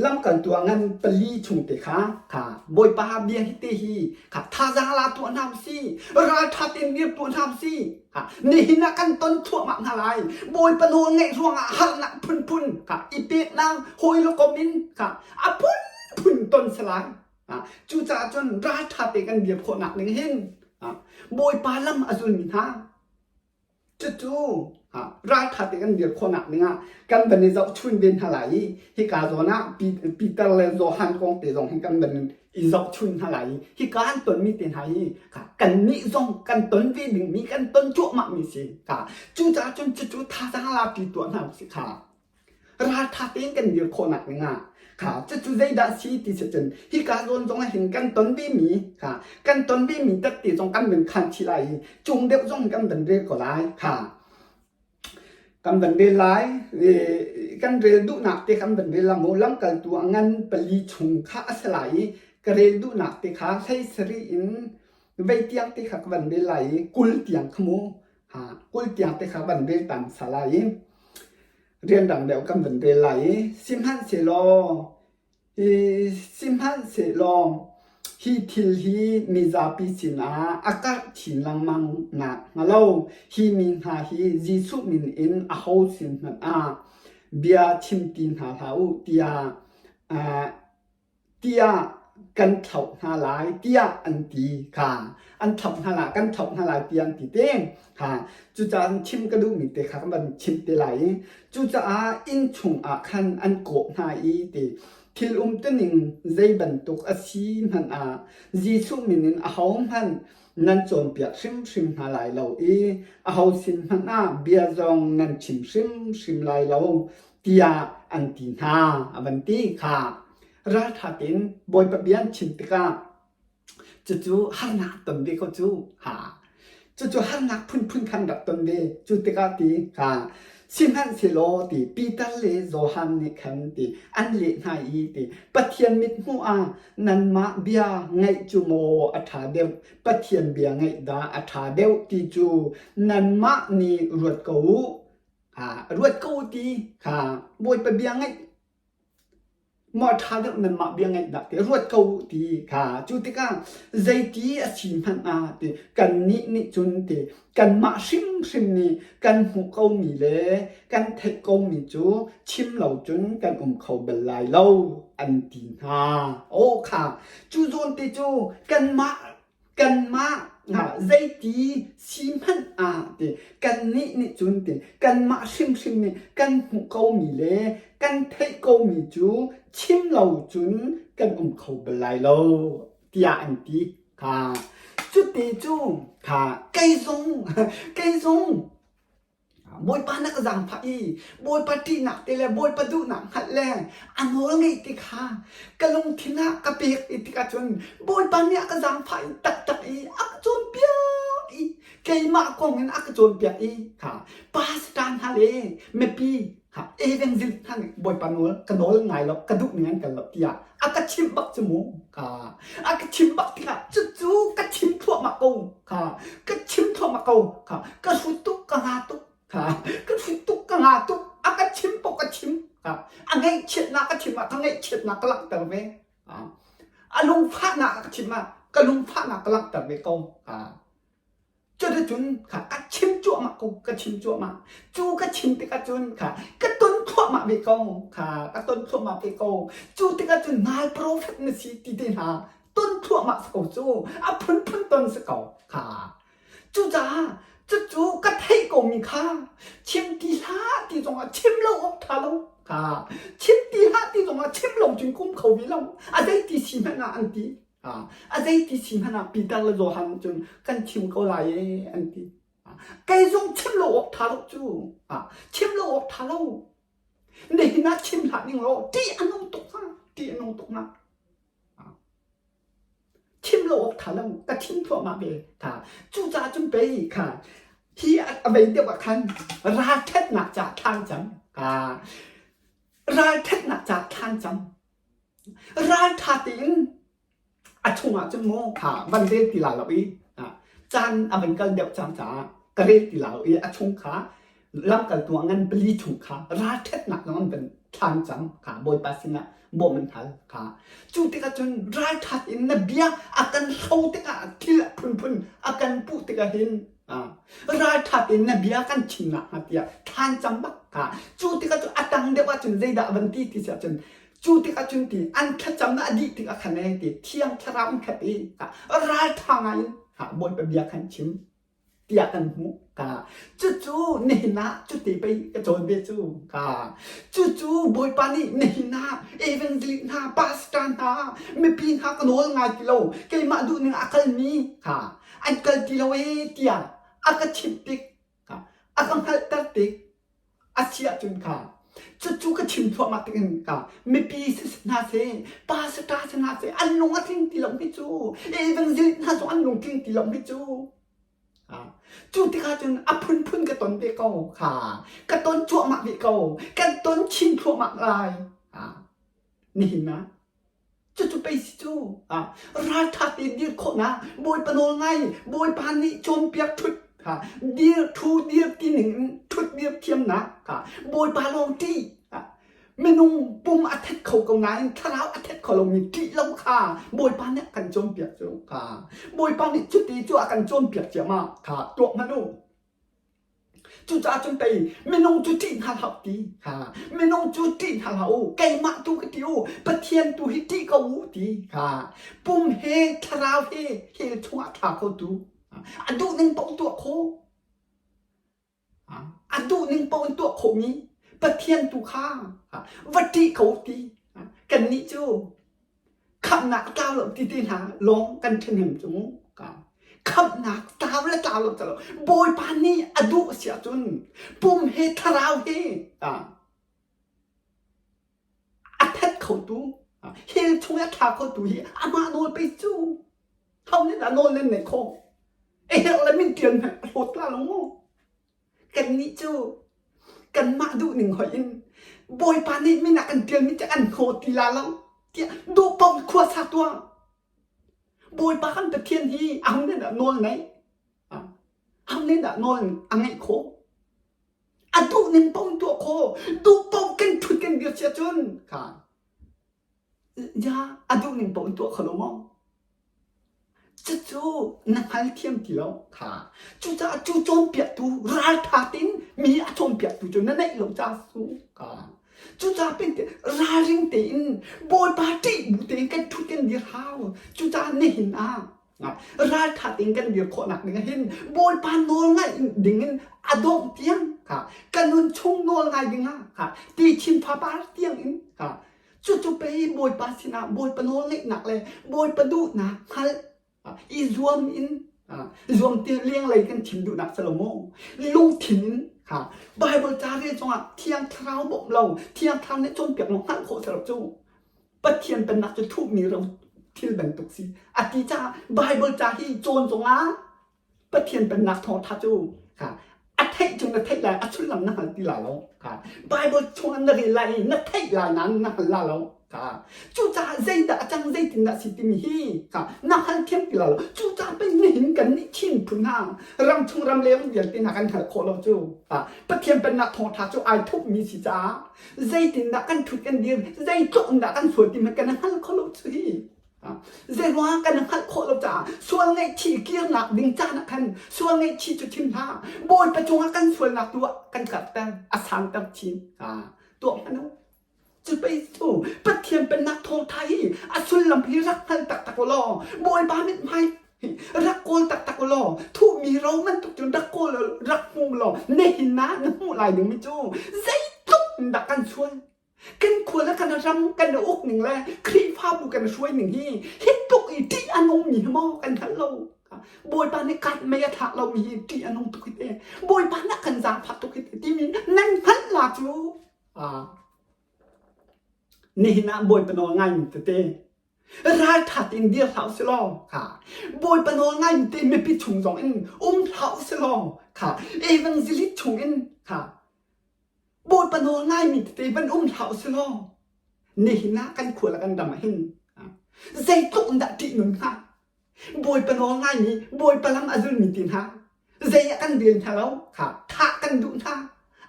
Lamkaltu ah ngan pali chung te kha kha Bawipa bia hi te hi kha thazaang la tuah hna usih ralṭha tein dir tuah hna usih kha nihin ah kan ton thluahmah hna lai Bawipa nawl ngaih ruangah harnak phunphun kha i peknak hawi le kom in kha a phunphun ton si lai. Cucaah cun ralṭha te kan dir khawhnak ding hin Bawipa lam a zulmi hna Cucu ralṭha te kan dir khawhnak dingah kan van i zohchun ve hna lai i hika zawn ah Peter le Johan kong te zong hi kan van i zohchun hna lai i hika an tonmi te hna hi kannih zong kan ton ve dingmi kan ton cuahmahmi si. Cucaah cun cucu thazaang laki tuah hna usih kha. Ralṭha tein kan dir khawhnak dingah kha cucu zeidah si ti si cun hika zawn zong ah hin kan ton vemi kha kan ton vemi tette zong kan van khan chih lai i cung deuh zong kan van rel ko lai kha kan van rel lai kan rel duhnak te kan van rel la mu lamkaltu a ngan pali chung kha a si lai i ka rel duhnak te kha hlei sarih in vei tiang te kha ka van rel lai i 20 tiang kha mu ha 20 tiang te kha van rel tan sa lai i rianrang deuh kan van rel lai i sihmanhsehlaw hi sihmanhsehlaw hi thil hi mizapi sinah a karh chin lengmang nak hnga lo hi mi hna hi Jesuh min in aho sin hmanh ah bia chim ti hna hlah u tiah tiah kan thlauh hna lai tiah an ti kha an thlauh hna lai kan thlauh hna lai tiah an ti te kha cucaah chim ka duhmi te kha kan van chim te lai i cucaah inn chung ah khan an kawh hna i ti thil umtuning zei bantuk a si hmanh ah Jesuh min in ahohmanh nan cawnpiak hrimhrim hna lai lo i aho sin hmanh ah bia zong nan chim hrimhrim lai lo tiah an ti hna a van ti kha ralṭha tein Bawipa bia an chim tikah cucu harnak ton ve ko cu ha cucu harnak phunphun khan rak ton ve cu tikah ti kha sihmanhsehlaw ti Peter le Johan nih khan ti an leh hna i ti Pathian mithmuh ah nanmah bia ngaih cu maw a ṭha deuh Pathian bia ngaih dah a ṭha deuh ti cu nanmah nih ruat ko u ruat ko ti kha Bawipa bia ngaih maw ṭha deuh nanmah bia ngaih dah ti ruat ko ti kha cu tikah zeiti a si hmanh ah ti kannih nih cun ti kanmah hrimhrim nih kan hmuh komi le kan theih komi cu chim lo cun kan um kho bal lai lo an ti hna. Aw kha cu zawn te cu kanmah kanmah zeiti si hmanh ah ti kannih nih cun ti kanmah hrimhrim nih kan hmuh komi le kan theih komi cu chim lo cun kan um kho bal lai lo tiah an ti kha cuti cu kha kei zong kei zong Bawipa na ka zaangfah i Bawipa ṭihnak te le Bawipa duhnak hngalh le a nawl ngeih ti kha ka lungthin ah ka pek i tikah cun Bawipa nih a ka zaangfah i taktak i a ka cawnpiak i keimah kong in a ka cawnpiak i kha pastor hna le mipi kha evangel hna nih Bawipa nawl ka nawl ngai lo ka duh ning an kal lo tiah a ka chimh bak cu mu kha a ka chimh bak tikah cucu ka chim thluahmah ko kha ka chim thluahmah ko kha ka hrut tuk ka nga tuk kha ka hrut tuk ka nga tuk a ka chim pok ka chim kha a ngaihchiatnak ka chim ah ka ngaihchiatnak ka langhter ve a lungfahnak ka chim ah ka lungfahnak ka langhter ve ko kha Cuticun kha ka chim cuahmah ko, ka chim cuahmah. Cu ka chim tikah cun kha ka ton thluahmah ve ko, kha ka ton thluahmah ve ko. Cu tikah cun nal prophet na si ti te hna ton thluahmah si ko cu, a phunphun ton si ko kha. Cucaah cucu ka theih komi kha chim ti hlah ti zongah chim lo awk ṭha lo kha chim ti hlah ti zongah chim lo cun kum kho ve lo a zei ti si hmanh ah an ti A zeiti si hmanh ah Peter le Johan cun kan chim ko lai e an ti. Kei zong chim lo awk ṭha lo cu. Chim lo awk ṭha lo. Nihin ah chim hlah ning law ṭih a nung tuk hnga. Ṭih a nung tuk hnga. Chim lo awk ṭha lo. Ka chim thluahmah ve. Kha. Cucaah cun pei kha hi a vei deuh ah khan ralṭhatnak ca thlan cam. Ralṭhatnak ca thlan cam. Ralṭha tein a chungah cun maw kha van rel ti la lo i caan a van kal deuh cang caah ka rel ti la lo i a chung kha lamkaltu ah ngan pali chung kha ralṭhatnak zong an van thlan cang kha Bawipa sinah. Bawmh an hal kha. Cu tikah cun ralṭhat in na bia a kan hro tikah thil a phunphun a kan puh tikah hin ralṭhat in na bia kan chim nakhnga tiah thlan cam bak kha. Cu tikah cun a tang deuh ahcun zeidah a van ti ti si ahcun cu tikah cun ti an thlacamnak a dih tikah khan ee ti thiang thlarau in khat i ralṭha ngai in Bawipa bia khan chim tiah kan hmuh ka cucu nihin ah cuti pei ka cawn ve cu ka cucu Bawipa nih nihin ah evangelist hna pastor hna mipi hna ka nawl ngai ti lo keimah duh ning a kalmi kha an kal ti lo ee tiah a ka chimh tik a ka hngalhter tik a si ahcun kha cucu ka chim thluahmah tikin ka mipi si hna seh pastor si hna seh an lung a tling ti lo hi cu evangelist hna zong an lung tling ti lo hi cu cu tikah cun a phunphun ka ton ve ko kha ka ton cuahmah ve ko kan ton chin thluahmah lai nihin ah Cucu pei si cu ralṭha tein dir khawhnak Bawipa nawl ngai Bawipa nih cawnpiak ṭhut kha dir ṭhu dir ti ning in ṭhut dir thiamnak kha Bawipa lawng ṭih minung pum a thet kho ko nain thlarau a thet kho lomi ṭih lo kha Bawipa nih a kan cawnpiak cu kha Bawipa nih cuti cu a kan cawnpiak ciammam kha tuah hmanh u. Cucaah cun pei minung cu ṭih hna hlah ti kha minung cu ṭih hna hlah u keimah tu ka ti u Pathian tu hi ṭih ko u ti kha pum he thlarau he hell chungah thla khotu a duh ning paoh tuah khawh a duh ning paoh in tuah khawhmi Pathian tu kha va ṭih ko ti kannih cu Khamhnak tlau lo ti te hna lawng kan ṭhahnem cu mu. Khamhnak tlau le tlau lo calo Bawipa nih a duh a si ahcun pum he thlarau he a that khotu hell chung i a thla khotu hi amah nawl pei cu ho nih dah nawl nan neih khawh a herh le min ṭial hmanh a hlawt la lo mu. Kannih cu kanmah duhning hoih in Bawipa nih min a kan ṭialmi cu an hlaw ti la lo tiah duh paoh in khua sa tuah. Bawipa kan Pathian hi aho nih dah nawl ngeih? Aho nih dah nawl a ngeih khawh? A duhning paoh in tuah khawh. Duh paoh kan ṭhut kan dir si ahcun kha Ya, a duhning paoh in tuah kho lo maw? Cucu na hngalthiam ti lo kha. Cucaah cu cawnpiaktu ralṭha tein mi a cawnpiaktu cu na neih lo caah su ka. Cucaah pente ralring tein Bawipa ṭih bu tein kan ṭhut kan dir hau. Cucaah nihin ah ralṭha tein kan dir khawhnak ding ah hin Bawipa nawl ngaih ding in a dongh tiang kha ka nun chung nawl ngai ding ah kha ti chin fapar tiang in kha Cucu pei Bawipa sinah Bawipa nawlngeihnak le Bawipa duhnak hngalh i zuam in zuam ti lenglei kan chim duhnak si lo maw? Lungthin in ha Bible ca rel zongah Thiang Thlarau bawmh lo, Thiang Thlarau nih cawnpiak lo hngalh khawh si lo cu. Pathian pennak cu thuhmi ro thil bantuk si. A ti caah Bible ca hi cawn zongah Pathian pennak thawngṭha cu kha a theih cu na theih lai a sullam na hngal ti lai lo kha Bible chungah na rel lai i na theih lai nain na hngal la lo kha cucaah zeidah a cang zeitindah a si timi hi kha na hngal thiam ti lai lo cucaah pei nihin kan nih Chin phun hna ramchung ramleng vialte hna kan hngalh khawh lo cu kha Pathian pennak thawngṭha cu ai thupmi si caah zeitindah kan ṭhut kan dir zeitluk in dah kan sual ti hmanh kan hngal kho lo cu hi Zeiruang kan hngalh khawh lo caah sual ngaihchih kirnak ding caan ah khan sual ngaihchih cu chim hlah. Bawipa cungah kan sualnak tu ah kan karhter, a sangter chin. Tuah hmanh u. Cu pei cu Pathian pennak thawngṭha hi a sullam hi rak hngal taktak u law Bawipa mithmai rak kawl taktak u law thuhmi ro bantuk cun rak kawl rak hmu law nihin ah na hmuh lai dingmi cu zeitluk in dah kan sual Kan khua le kan ram kan uk ning le Khrihfabu kan hruai ning hi hi tluk i ṭih a nungmi hi maw kan hngalh lo. Bawipa nih kat mei a thlak lomi hi ṭih a nung tuk hi te. Bawipa nih a kan zaangfah tuk hi te timi nan hngalh la cu. Ah. Nihin ah Bawipa nawl ngaimi tete ralṭha tein dir hlah usih law kha Bawipa nawl ngaimi te mipi chung zong in um hlah usih law kha evangelist chung in kha Bawipa nawl ngaimi tete van um hlah usih law nihin ah kan khua le kan ram ah hin zeitluk in dah ṭih nun hnga? Bawipa nawl ngaimi, Bawipa lam a zulmi ti hna zei ah kan rel hna lo kha thah kan duh hna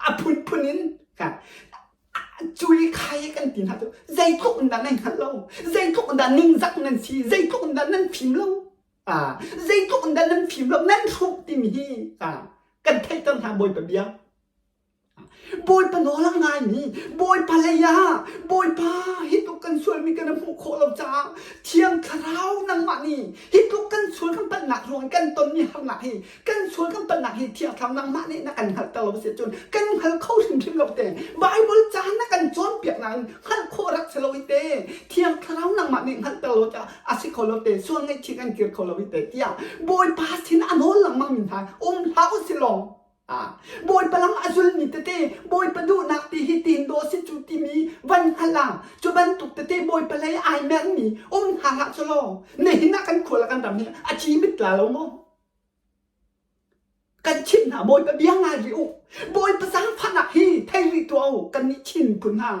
a phunphun in kha. Cui khai kan ti hna cu zeitluk in dah nan hngalh lo, zeitluk in dah ningzak nan si, zeitluk in dah nan fim lo, ah, zeitluk in dah nan fim lo, nan hruh timi hi ah, kan theihter hna Bawipa bia. Bawipa nawl a ngaimi, Bawipa lei ah, Bawipa hi tluk kan sualmi kan hmuh khawh lo caah Thiang Thlarau nangmah nih hi tluk kan sual kan palhnak ruang kan tonmi harnak hi kan sual kan palhnak hi Thiang Thlarau nangmah nih na kan hngalhter lo si cun kan hngal kho hrimhrim lo te. Bible ca na kan cawnpiak nain hngalh khawh rak si lo i te. Thiang Thlarau nangmah nih hngalhter lo caah a si kho lo te, sual ngaihchih kan kir kho lo i te tiah Bawipa sin a nawl lengmang mi hna um hlah u si law Bawipa lam a zulmi tete Bawipa duhnak ti hi tin dawh si cu timi van hngalh ah cu bantuk tete Bawipa lei ai mermi um hna hlah cu law nihin ah kan khua le kan ram hi a ci mit la lo maw? Kan chimh hna Bawipa bia ngai rih u. Bawipa zaangfahnak hi thei rih tuah u. Kannih Chin phun hna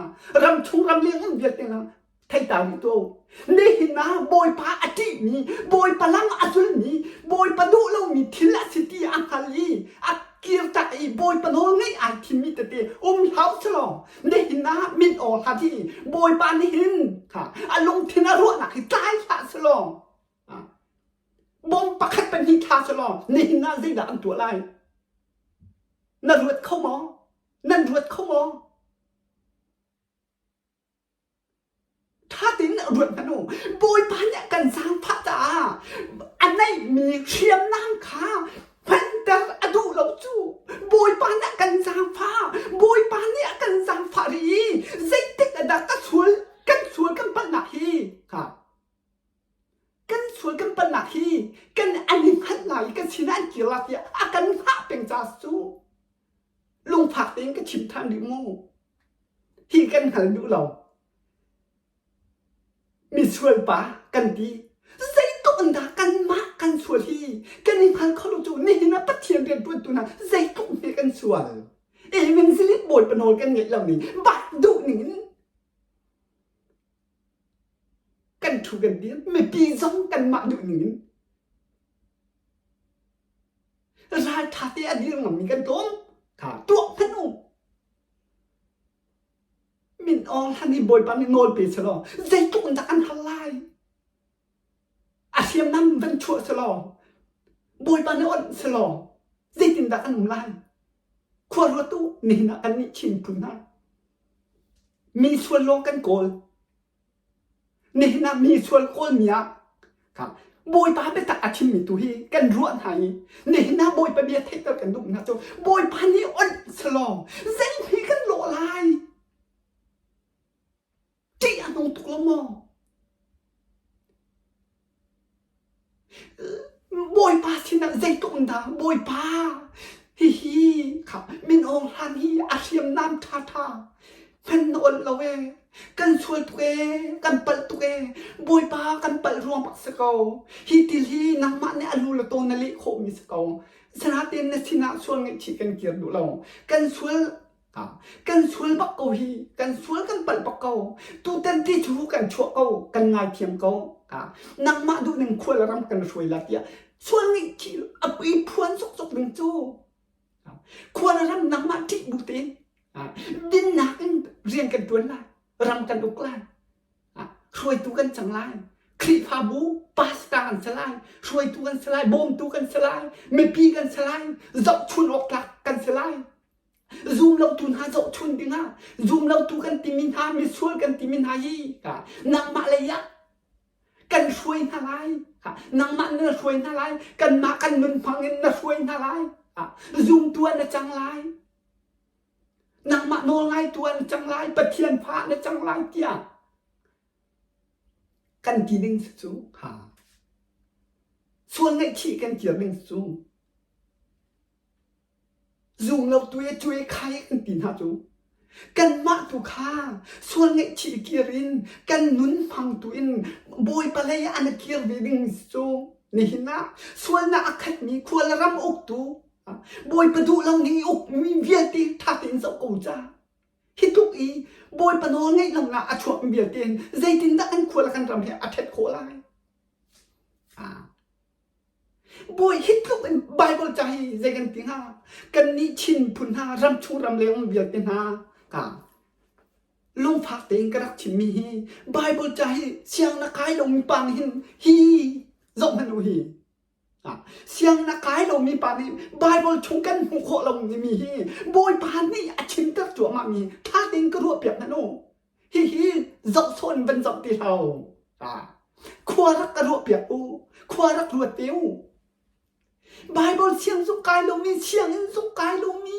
ram chung ram leng um vialte hna thei ta rih tuah u. Nihin ah Bawipa a ṭihmi, Bawipa lam a zulmi, Bawipa duh lomi thil a si ti a hngal i a kirtak i Bawipa nawl ngaih ai thimmi tete um hlah selaw nihin ah min aw hlat hi Bawipa nihin kha a lungthin a ruahnak hi tlai hlah selaw bom pakhat pahnih thla selaw nihin ah zeidah an tuah lai? Na ruat kho maw? Nan ruat kho maw? Ṭha tein ruat hmanh u. Bawipa nih a kan zaangfah caah a neihmi hriamnam kha hmanter a duh lo cu. Bawipa nih a kan zaangfah. Bawipa nih a kan zaangfah rih i zeitik ah dah ka sual kan sual kan palhnak hi kha kan sual kan palhnak hi kan an i hngalh lai i kan sinah an kir lai tiah a kan hngah peng caah cu lungfak tein ka chim ṭhan rih mu. Hi kan hngal duh lo. Misual pa kan ti. Zeitluk in dah kanmah kan sual hi kan i hngal kho lo cu nihin ah Pathian rianṭuantu hna zeitluk hme kan sual. Evangelist bawipa nawl kan ngeih lo ning bak duh ning in kan ṭhu kan dir mipi zong kanmah duh ning in ralṭha te a dir ngammi kan tlawm kha tuah hmanh u. Min Aung Hlan hi Bawipa nih nawl pe selaw zeitluk in dah an hal lai? A hriamnam van chuah selaw Bawipa nih onh selaw zeitindah kan um lai? Khua ruat u, nihin ah kannih Chin phun hna mi sual lawng kan kawl. Nihin ah mi sual kawlmi ah Bawipa biatak a chimmi tu hi kan ruah hna i nihin ah Bawipa bia theihter kan duh hna cu Bawipa nih onh selaw zeihme kan lawh lai? Ṭih a nung tuk lo maw? Bawipa sinah zeitluk in dah Bawipa hihi kha min Aung Hlan hi a hriamnam ṭhaṭha hman na awlh lo ee kan sual tuk ee kan palh tuk ee Bawipa kan palh ruang bak si ko hi til hi nangmah nih a lu le taw na leh khawhmi si ko sinain na sinah sual ngaihchih kan kir duh lo kan sual Kan sual bak ko hi, kan sual kan palh bak ko. Tutan ti cu kan chuah ko, kan ngaithiam ko. Nangmah duh ning khual ram kan hruai la tiah sual nih khi a pui phuan sawksawk ding cu. Khual ram nangmah ṭih bu tein dinnak in rian kan ṭuan lai, ram kan uk lai, hruaitu kan cang lai. Khrihfabu pastor kan si lai, hruaitu kan si lai, bawmtu kan si lai, mipi kan si lai, zohchun awk tlak kan si lai. Zumlotu hna zohchun dingah zumlotu kan timi hna misual kan timi hna hi nangmah lei ah kan hruai hna lai nangmah na hruai hna lai kanmah kan nun hmang in na hruai hna lai zumtu ah na cang lai nangmah nawl ngaitu ah na cang lai Pathian fa ah na cang lai tiah kan ti ding cu ha sual ngaihchih kan kir ding cu Zumlotu i cuai khai kan ti hna cu kanmah tu kha sual ngaihchih kir in kan nun hmangtu in Bawipa lei ah an kir ve ding cu nihin ah sualnak a khatmi khua le ram uktu Bawipa duh lo ning i ukmi vialte ṭha tein zoh ko ca. Hi tluk i Bawipa nawl ngeih lonak a chuakmi vialte in zeitindah kan khua le kan ram hi a ṭhat khawh lai? Bawi hi tluk in Baibal ca hi zei kan ti hnga? Kannih Chin phun hna ramchung ramleng um vialte hna ka. Lungfak tein ka rak chimmi hi Bible ca hi siang na kai lomi pa nih hin hi zoh hmanh u hi. Siang na kai lomi pa nih Bible chung kan hmuh khawh lomi hi Bawipa nih a chimter cuahmahmi ṭha tein ka ruahpiak hmanh u. Hihi zoh sawh in van zoh ti hlah u. Khua rak ka ruahpiak u. Khua rak ruat te u. Bible siang zung kai lomi, sianginn zung kai lomi,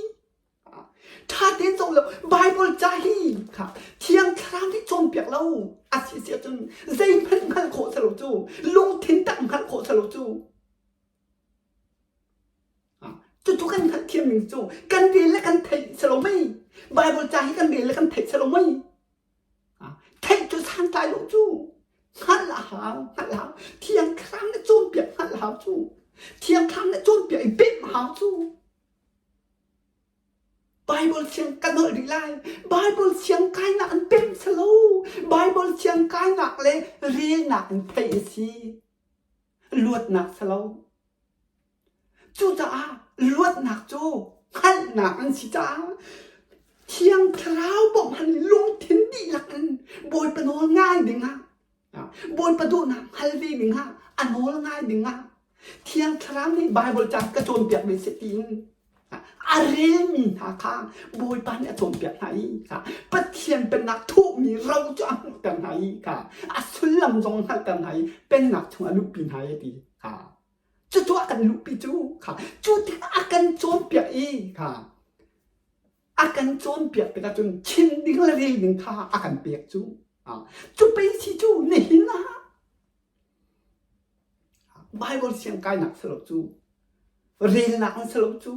ṭha tein zoh lo Bible ca hi kha Thiang Thlarau nih cawnpiak lo a si si ahcun zeihmanh hngalh khawh si lo cu lungthin tak hngalh khawh si lo cu cucu kan hngalhthiam ning cu kan rel le kan theih si lo mei Bible ca hi kan rel le kan theih si lo mei theih cu santlai lo cu hngalh a hau hngalh a hau Thiang Thlarau nih cawnpiak hngalh a hau cu Thiang Thlarau nih cawnpiak i pemh a hau cu Bible siang kan holh rih lai. Bible siang kainak in pemh si lo. Bible siang kainak le relnak in theih a si. Luatnak si lo. Cucaah luatnak cu hngalhnak an si caah Thiang Thlarau bawmh lungthin dihlak in Bawipa nawl ngai dingah Bawipa duhnak hngal ve dingah a nawl ngai dingah Thiang Thlarau nih Baibal ca ka cawnpiak ve seh tiin a relmi hna kha Bawipa nih a cawnpiak hna i kha Pathian pennak thuhmi ro cu a hmuhter hna i kha a sullam zong hngalhter hna i pennak chungah luhpi hna i a ti kha cucu a kan luhpi cu kha cu tikah a kan cawnpiak i kha a kan cawnpiak tikah cun chim ding le rel ding kha a kan pek cu cu pei si cu nihin ah Bible siang kainak si lo cu relnak an si lo cu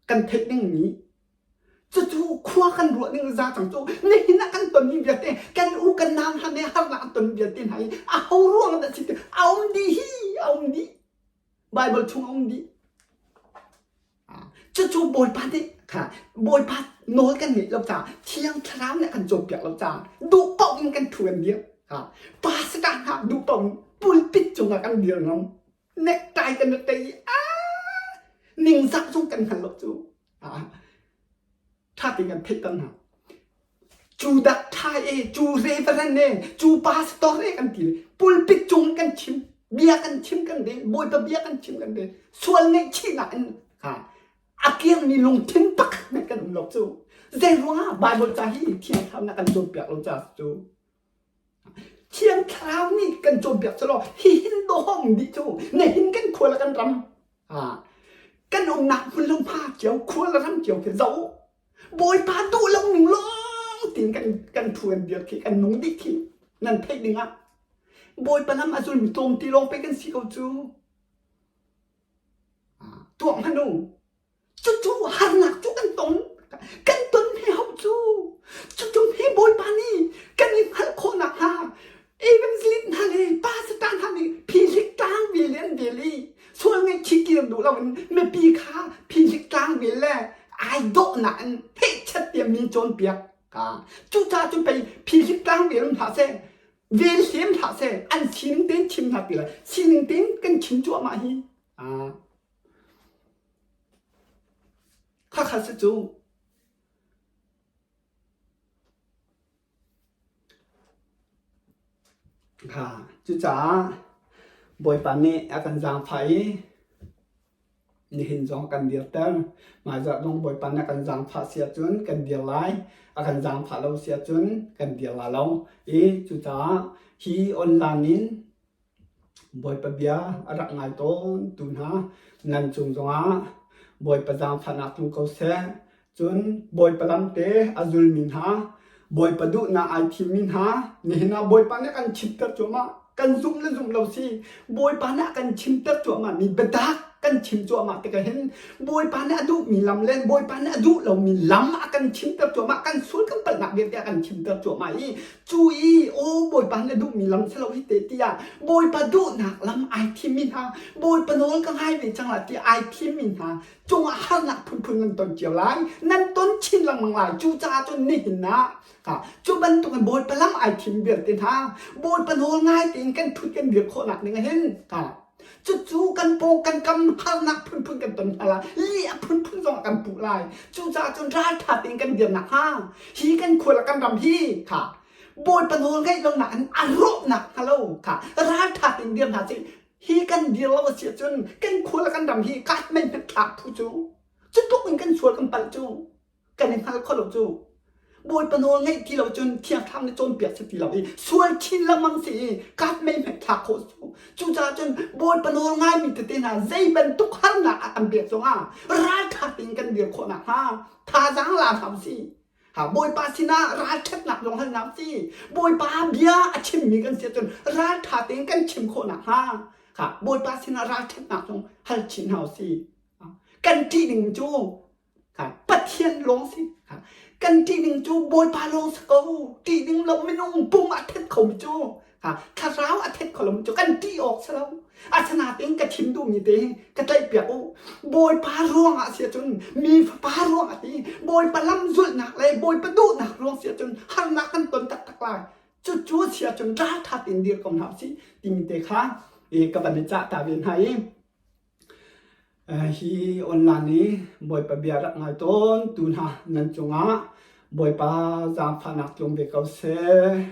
kan theih dingmi cucu khua kan ruah ning za cang cu nihin ah kan tonmi vialte kan u kan nau hna nih harnak an ton vialte hna hi a ho ruang dah si a um dih hi a um dih Bible chung a um dih Cucu Bawipa nih kha Bawipa nawl kan ngeih lo caah Thiang Thlarau nih a kan cawnpiak lo caah duh paoh in kan thu kan dir. Pastor hna duh paoh in pulpit cungah kan dir ngam. Necktie kan rak tei i aa ningzah zong kan hngal lo cu. Ṭha tein kan theihter hna. Cu dak ṭha e, cu reverend e, cu pastor e kan ti le pulpit cung kan chim, bia kan chim kan rel, Bawipa bia kan chim kan rel, sual ngaihchihnak in ha a kirmi lungthin pakhat hmanh kan um lo cu. Zei ruangah Bible ca hi Thiang Thlarau nih a kan cawnpiak lo caah cu. Thiang Thlarau nih kan cawnpiak cu law hihin dawhawng dih cu nihin kan khua le kan ram kan umnak hmun le hma cio khua le ram cio khi zoh Bawipa duh lo ning lawng tiin kan kan thu kan dir khi kan nung dih khi nan theih ding ah Bawipa lam a zulmi tlawmte lawng pei kan si ko cu tuak hmanh u Cucu harnak cu kan ton. Kan ton he ho cu. Cucu hi Bawipa nih kan i hngalh khawh nakhnga evangelist hna le pastor hna nih phihlik tlang vel in an vel i sual ngaihchih kir duh loin mipi kha phihlik tlang vel le ai dawhnak in hehchat tiah mi cawnpiak. Cucaah cun pei phihlik tlang vel um hlah seh, vel hlem hlah seh, an sining tein chim hna ti lai. Sining tein kan chim cuahmah hi. Khakha si cu cucaah Bawipa nih a kan zaangfah i nihin zong a kan dirter. Hmaizarh zong Bawipa nih a kan zaangfah si ahcun kan dir lai, a kan zaangfah lo si ahcun kan dir la lo. I cucaah hi online in Bawipa bia a rak ngai tawn tu hna nan cung zongah Bawipa zaangfahnak tlung ko seh. Cun Bawipa lamte a zulmi hna, Bawipa duhnak ai thimmi hna, nihin ah Bawipa nih a kan chimter cuahmah. Kan zumh le zumh lo si. Bawipa nih a kan chimter cuahmah mi biatak kan chim cuahmah tikah hin Bawipa nih a duhmi lam le Bawipa nih a duh lomi lam a kan chimter cuahmah. Kan sual kan palhnak vialte a kan chimter cuahmah i Cu i aw Bawipa na duhmi lam si lo hi te tiah Bawipa duhnak lam ai thimmi hna Bawipa nawl ka ngai ve cang la tiah ai thimmi hna cungah harnak phunphun nan ton cio lai nan ton chin lengmang lai cucaah cun nihin ah cu bantuk in Bawipa lam ai thim vialte hna Bawipa nawl ngai tein kan thut kan dir khawhnak ding ah hin. Cucu kan paw kan kam harnak phunphun kan ton hna lai. Lih a phunphun zong kan puh lai. Cucaah cun ralṭha tein kan dir nakhnga hi kan khua le kan ram hi kha Bawipa nawl ngaih lonak in a rawhnak hnga lo kha ralṭha tein dir hna sih. Hi kan dir lo a si ahcun kan khua le kan ram hi kat mei hmet thlak phu cu cu tluk in kan sual kan palh cu kan i hngal kho lo cu. Bawipa nawl ngaih ti lo cun Thiang Thlarau nih cawnpiak si ti lo i sual chin lengmang si i kat mei hmet thlak khawh cu. Cucaah cun Bawipa nawl ngaimi tete hna zei bantuk harnak a kan pek zongah ralṭha tein kan dir khawh nakhnga thazaang la hna usih. Ha, Bawipa sinah ralṭhatnak zong hal hna usih. Bawipa bia a chimmi kan si ahcun ralṭha tein kan chim khawh nakhnga ha, Bawipa sinah ralṭhatnak zong hal chin hna usih. Kan ṭih ding cu Pathian lawng si. Kan ṭih ding cu Bawipa lawng si ko. Ṭih ding lo minung pum a thet khomi cu thlarau a thet kho lomi cu kan ṭih awk si lo. Asinain ka chim duhmi te ka tlaihpiak u. Bawipa ruangah si ahcun mi fapa ruangah ti Bawipa lam zulhnak le Bawipa duhnak ruang si ahcun harnak kan ton taktak lai. Cucu si ahcun ralṭha tein dir ko hna usih timi te kha ka van i cah ta ve hna i Hi online i Bawipa bia rak ngai tawn tu hna nan cungah Bawipa zaangfahnak tlung ve ko seh.